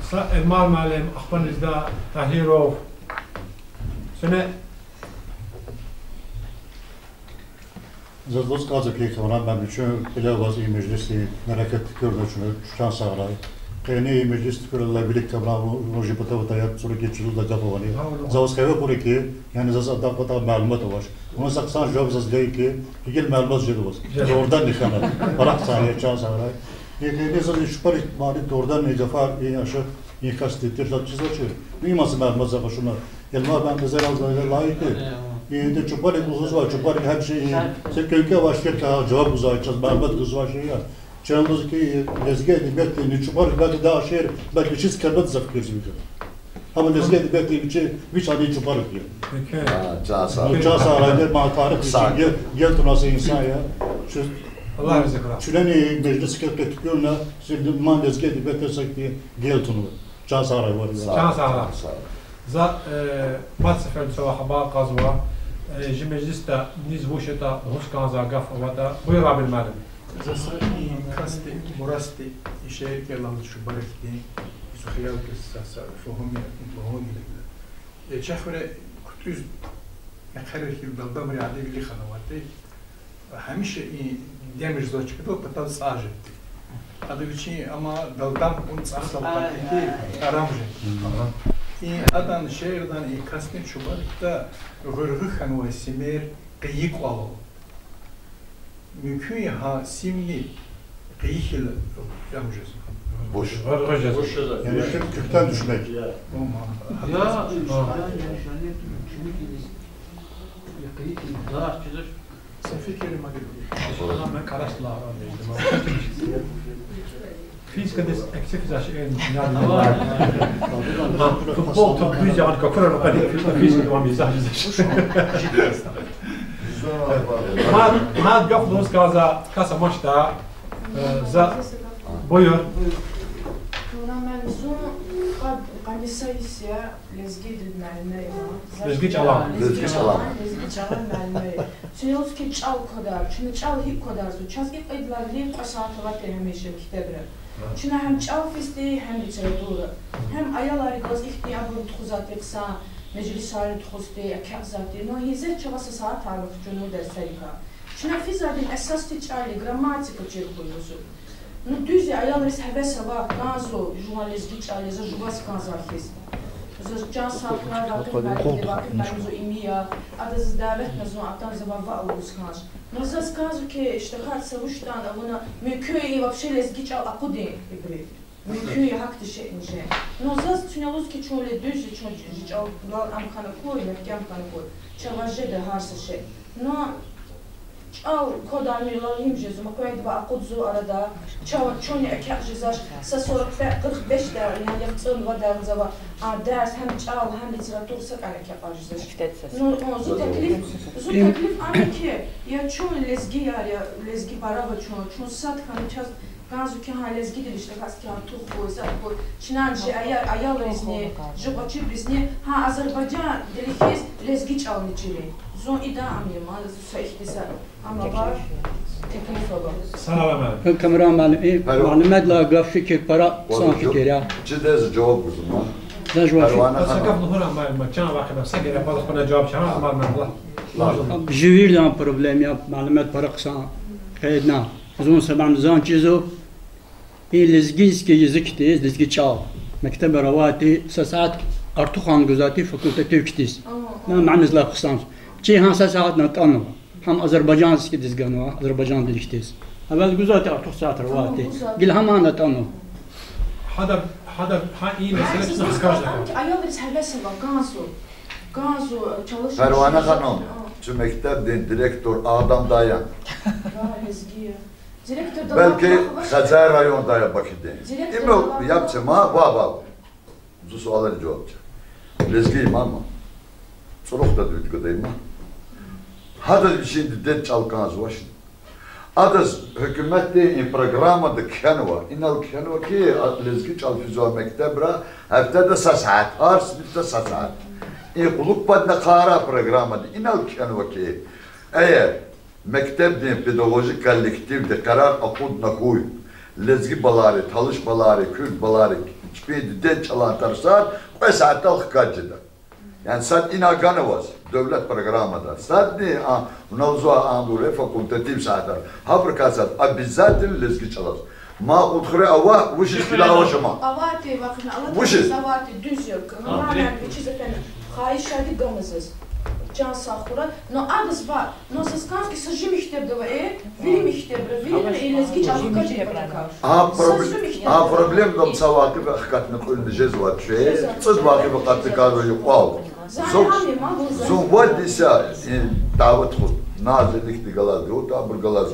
Са Эльмар муаллим, ахпа Низда Тагьиров. Сени Заз лугьуз кӏанзава хьи, Камран муаллим, чун кьиле аваз и межлисдин мярекат туькӏуьрна чун, чан сагърай. Къенин и межлис туькӏуьрдалай вилик Камран вун жи патав атаят цӏуругуд чизва гаф авани. За ваз хиве кьура хьи, яни заз адан патав малумат авач. Вуна са хъсан жаваб заз гайи хьи, гьикӏ малумат жеда ваз. Дугъриданни хьана. Пара хъсан я, чан сагърай. И къенин заз и чупарик мани дугъриданни гафар, и ашукь, и касди тир заз чизвачир. Ну, има са малумат заз къачуна. Эльмар муаллим, зерал заз лайик я. И чупарик лугьузва, чупарик гьамиша и са кӏвенкӏве авай шиирдикай жаваб гузвай, чаз малумат гузвай шиир я. Чан лугьуз хьи, лезги эдебиятдин чупарик бязи даъ шиир, бязи чиз кардад за фикирзава. Гьам лезги эдебиятдин вичи, вич ада чубарук я. Гьа, чан сагъ. Чан сагърай, ман тарих вичин гел, гел туна са инсан я. Чу-, Аллагь рази хьурай. Чуьнени межлисдик кьетӀ хьуна, сир ман лезги эдебиятдин сахьтин гел туна. Чан сагърай вири. Чан сагърай. Чан сагърай. За, э, мад сеферда цава хабар кьазва, э, жи межлисда низ вуч ятӀа, вуч кӀанзавай гаф аватӀа. Буюр, Абил муаллим. За са и касди, мурасди, и шиир кӀелайла чубарукди, и са хиял кис са, са фагьум я, и фагьум гилигла. Э, чахъ вири кутуз мехъерар хьиз далдамри ади вили ханавати. Гьамиша и демир заз чкадал патав цӀай жеди. Ада вичин амма далдам кьун цӀай сал патики арам жеди. И адан шиирдани и касдин чубарукда гъуьргъуь хьанвай симер къайи кӀвалал. Мумкин я гьа симни къайи хьайила ям жезва. Буш. Буш жезва. Яни куь-, куькден дуьшмек. Ама. Я, ама. Са фикир мадида. Ама къарасла. Физикадиз экцефизаш эн, яни, футбол топ дуьз ягъад капурар къади физика вам изагь жезаш. Мад, мад гаф лугьуз кӀанзава кас амачтӀа, э, за, буюр. Зун къад-, къанни са йис я лезги муаллим я. Лезги чӀалан. Лезги чӀалан, лезги чӀалан муаллим я. Чун лугьуз хьи чӀал квадар, чна чӀал гьикӀ квадарзава? Чаз и кьвед лагьайла кьве сят аватӀа гьамиша мектебра. Чна гьам чӀал физди, гьам литература. Гьам аялар галаз ихьтин абур тухузвайди хъсан, межлисар тухузди, экъечӀзавайди. Ну, гьизет чавай са сят авахьуй чун и дарсерикай. Чна физвайди эсасди чӀал я, грамматика чир хьуй лугьузва. Ну, дуьз я, аялриз гьевес ава, кӀанзава жуван лезги чӀал я, за жуваз кӀанзавай хьиз. Заз чан сагърай, Вакъиф муаллимди, Вакъиф муаллим зун ими я, ада заз дяве гана, зун атана завай ваъ лугьуз хьанач. Ну, заз кӀанзава хьи, иштагьат са вуч ятӀани авуна, мумкин я и вообще лезги чӀал акъудин ибуру. Мумкин я гьахьтин шейни жен. Ну, заз чна лугьуз хьи, чун лезги, дуьз я, чун жи-, жи чӀалал ам хьана кӀанзава, мягькем хьана кӀанзава. Чавай жеда гьар са шей. Ну, чӀал квадармир лал им жезва, ма къведа ва акъудзава арада. Чав-, чунни экъечӀ жезвач, са сорок пять, къырх беш дар, яни яхцӀурни вад агъзурни, а, дарс, гьам чӀал, гьам литература са кьван экъечӀ жезвач. Ну, о, зун теклиф, зун теклиф ам я хьи, я чун лезгияр я, лезги пара ава чун, чун сад хьана чаз кӀанзава хьи, гьа лезгидал иштагьат хьиз артух хьуй, сад хьуй, чнани жи ая-, аялризни, жи гъвечӀибурузни, гьа азербайжандилихъ хьиз лезги чӀални чирин. Зун ида ам я, ма, зун са ихьтин са, ам ава, теклиф ава. Салам алейкум. Камран муаллим, и Пара- муаллимдилай гаф фикир пара хъсан фикир я. Чидез жаваб гузма. Заз жаваб фикир. Пара вана хана. Са гаф лугьурай, муаллим, чан вахъ са герек пара жаваб чан, муаллим, ва. Жи виридан проблема я, муаллимди пара хъсан къейдна. Зун са муаллимдин зан чизва, и лезгинский язык хьиз, лезги чӀал. Мектебра авайди са сят артухан гузвайди факультатив хьиз. На муаллимдилай хъсан. Чи гьа са сятни атӀанва. Гьам азербайжанскийдиз ганва, азербайжандилихъ хьиз. Эвел гузвайди артух сятра авайди. Гила гьамни атӀанва. Гьада, гьада, гьа и месэла чна хкажда. Аялриз гьевес ава, кӀанзава. КӀанзава, чалиш. Парвана ханум, чун мектебдин директор Адам даян. Ва, лезги я. Директор да Белки вахт, вахт. Хезер райондай я Бакудин. Директор Има да вахт. Яб це ма, ва, ва. Зи суалрин жаваб це. Лезги мама. ЦӀурухда дуьд гада има. Гьадаз вичин дидед чӀал кӀанзавачни. Адаз гьукуматдин и программада кхьенва, инал кхьенва хьи, а, лезги чӀал физвай мектебра гьафтеда са сят, гьар синифда са сят. И кьулухъ падна хъара программада инал кхьенва хьи, эгер мектебдин педагогик коллективди къарар акъудна хьуй, лезги балайри, талыш балайри, куьрд балайри чпин дидед чӀалан тарсар кьве сятдал хкаж жеда. Яни сад ина ганваз, девлет программада. Садни, а, вуна лугьузва, а, гуре факультатив сятар. Гьабурукай сад обязательно лезги чӀалаз. Ма удхуьре ава, вучиз килигзавач ама. Авайди, вахъни, авайди, вучиз? Авайди, дуьз я. Ма, яни, вичиз эфенди хайиш жеди гана заз. Чан сагъ хьурай. Но адаз ва, но заз кӀанзава хьи, са жи мектебда ва, э, вири мектебра, вири и лезги чӀал хкаж жеда патакай. А, Са проб-, жи мектебда. А проблемадал цавай кьве вакъиф хкатна кьуьлни жезвач. Жезва. ЦӀуд вакъиф хкатна кӀанзава юкьвал. Зун, зун вад йис я, э, дяве тухуз. Назиликдихъ галаз, гьуьртабур галаз,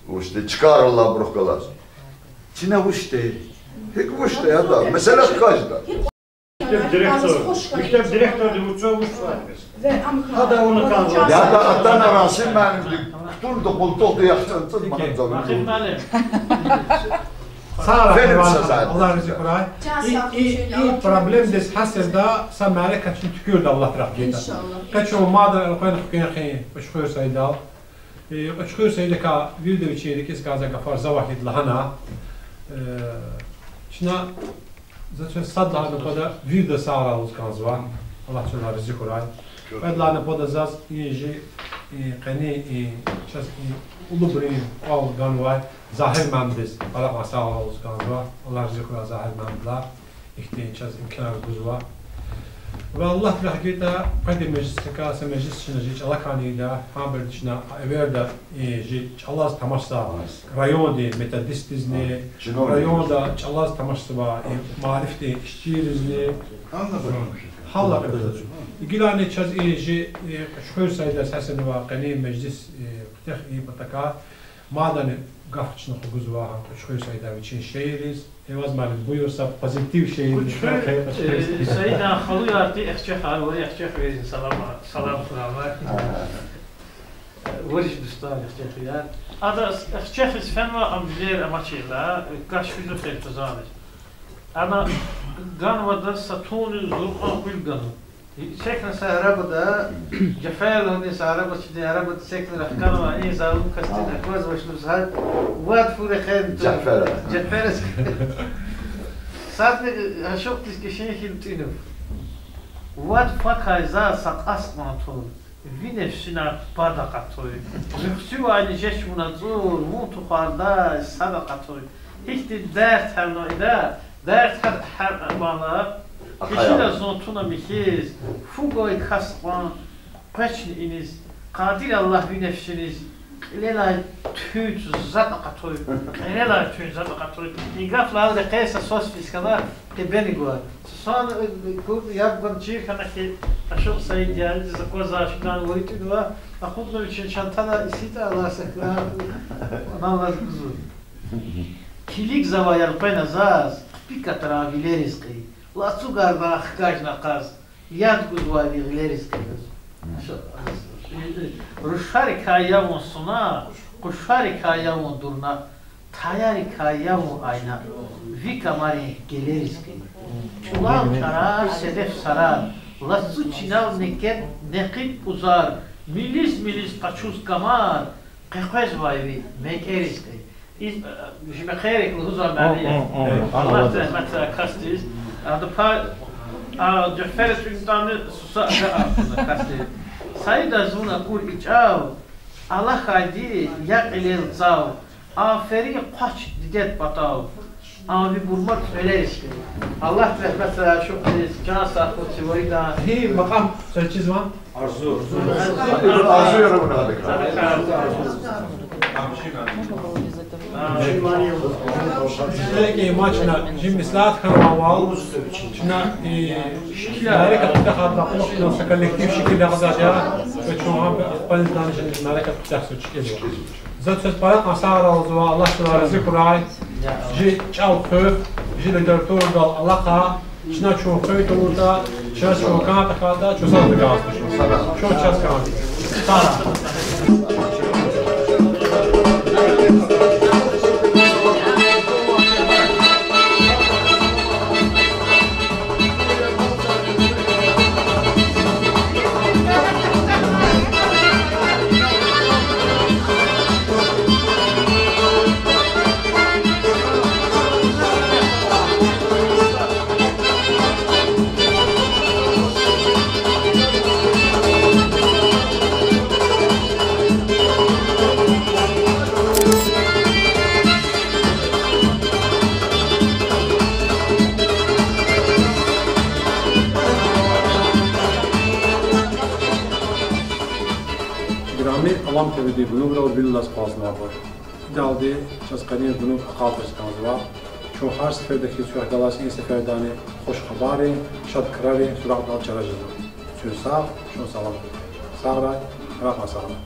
вучди, Чкайрал алайбурухъ галаз. Чна вучди? ГьикӀ вучди, ада? Месэла хкажда. Мектеб директор, мектеб директорди вуч, вуч ва? Гьада вуна кӀанзава. Яда, атана Расим муаллимди, кутунда къултугъда яхцӀурни цӀуд манат за. Рахим муаллим. Сагърай, Аллагь рази хьурай. И, и, и проблемдиз гьасирда са мярекат чун туькӀуьрда, Аллагь рехъ гайитӀа. Иншаллагь. Къе чун мадни элкъвена хквен хьи Кьуьчхуьр Саидал. Э, Кьуьчхуьр Саидакай вирида вичин рикӀиз кӀанзавай гафар за вахид лагьана. Э, чна, за чаз сад лагьана патал вирида сагърай лугьуз кӀанзава. Аллагь чаз рази хьурай. Кьвед лагьана патал заз и жи, и къени, и чаз и улубрин кӀвал ганвай Загьир муаллимдиз пара кьван сагърай лугьуз кӀанзава. Аллагь рази хьурай Загьир муаллимдилай. Ихьтин чаз имкан гузва. Ва Аллагь рехъ гайитӀа, къведай межлисдикай са межлис чна жи чӀалакайни ийида, гьабуру чна эверда и жи чӀалаз тамашзавай райондин методистдизни, районда чӀалаз тамашзавай и маарифдин işçiyризни. Гьаллакь. Гилани чаз и жи, и Кьуьчхуьр Саидаз гьасунвай къени межлис, и, куьтягь ийин патахъай, мадни гаф чна хгузва гьа Кьуьчхуьр Саидан вичин шиирриз. Эваз муаллим, буюр, са позитив шиир. Кьуьчхуьр, э, Саидан халуярди Эхчехар, вири Эхчехвийриз салам, салам хьурай. Вири чи дустар Эхчехвияр. Адаз Эхчехиз фенва, ам вилер амачирла, каш физур хер тузаниз. Ана ганва адаз са тунни зуркьан къуьл ганва. Секна са арабада, Жафер лугьуди са арабачидин арабада секна рахканва, и залум касдин аквазвач лугьуз гьа, вад фу рехен ту. Жафер. Жафер. Садни ашукьдиз кишин хьил тӀуьнув. Вад факай заз са кьас кьван тур, ви нефсинай пад акъатуй. Муьхсивайни жеч вун ацӀур, вун тухвардай сад акъатуй. Гьихьтин дерт гьялна ида, дерт гьар, гьар амала, ахъая. Кишина зун туна михьиз, фу гвай кас кьван къвечни иниз, Къадир Аллагь ви нефсиниз, кьилелай туьнт затӀ акъатуй, кьерелай туьнт затӀ акъатуй. И гаф лагьайла къе са свас физ хьана, къе бени гва. Са свас, э, ку-, яб гван чир хьана хьи, ашукь Саид, я, за кваз ашукьан вири тӀуьнва, акъудна вичин чантада иситӀа алай са кар, аналлаз гузва. Килигзавай элкъвена заз хъипи катран вилериз кьий, лацугардай хкажна кьаз, яд гузвай ви гъилериз кьий. Рушарикай я вун суна, къушарикай я вун дурна, таярикай я вун айна, ви камарин гелериз кьий. ЧӀулав чарар, седеф сарар, лацу чинал некед, некьид пӀузар, милиз-милиз къачуз камар, къекъвезвай ви мекӀериз кьий. Из, э, жи мехъерик лугьузвай мани я. Аллагьди рагьметрай касдиз. Ада пай, а, Жафера тӀуьнтӀани суса ада акуна касдиз. Саидаз вун акур и чӀав, алахьайди я кьилел цав. Аферин къвач дидед патав, ам ви бурмак кьвелериз кьий. Аллагьди рагьметрай ашукьдиз, чан сагъ хьуй чи виридан. Гьи макьам чизван? Арзу. Арзу яра вуна адакай. Леки ма чна жи меслят хьанвайвал, чна и мярекат куьтягьайдалай кьулухъ инал са коллектив шикил ягъиз я, ва чун гьам ахпани дани жи мярекат куьтягьзава, шикилзава. За чаз пара кьван сагърай лугьузва, Аллагьди чалай рази хьурай, жи чӀал хуьх, жи литературадал алахъа, чна чун хуьн тавуртӀа, чаз чун кӀан тахьайтӀа, чун сад агакьарзава. Чун чаз кӀан. Сагърай. Играми Алам ТВ-дин гунуграл вил алаз акъвазнавайбур. Идалди чаз къенин гунуг акьалтӀиз кӀанзава. Чун гьар сеферда хьиз квехъ галаз и сефердани хуш хабаррин, шад крарин суракьдал чара жезва. Куьн сагъ, чун саламат. Сагърай, рахъ сагърай.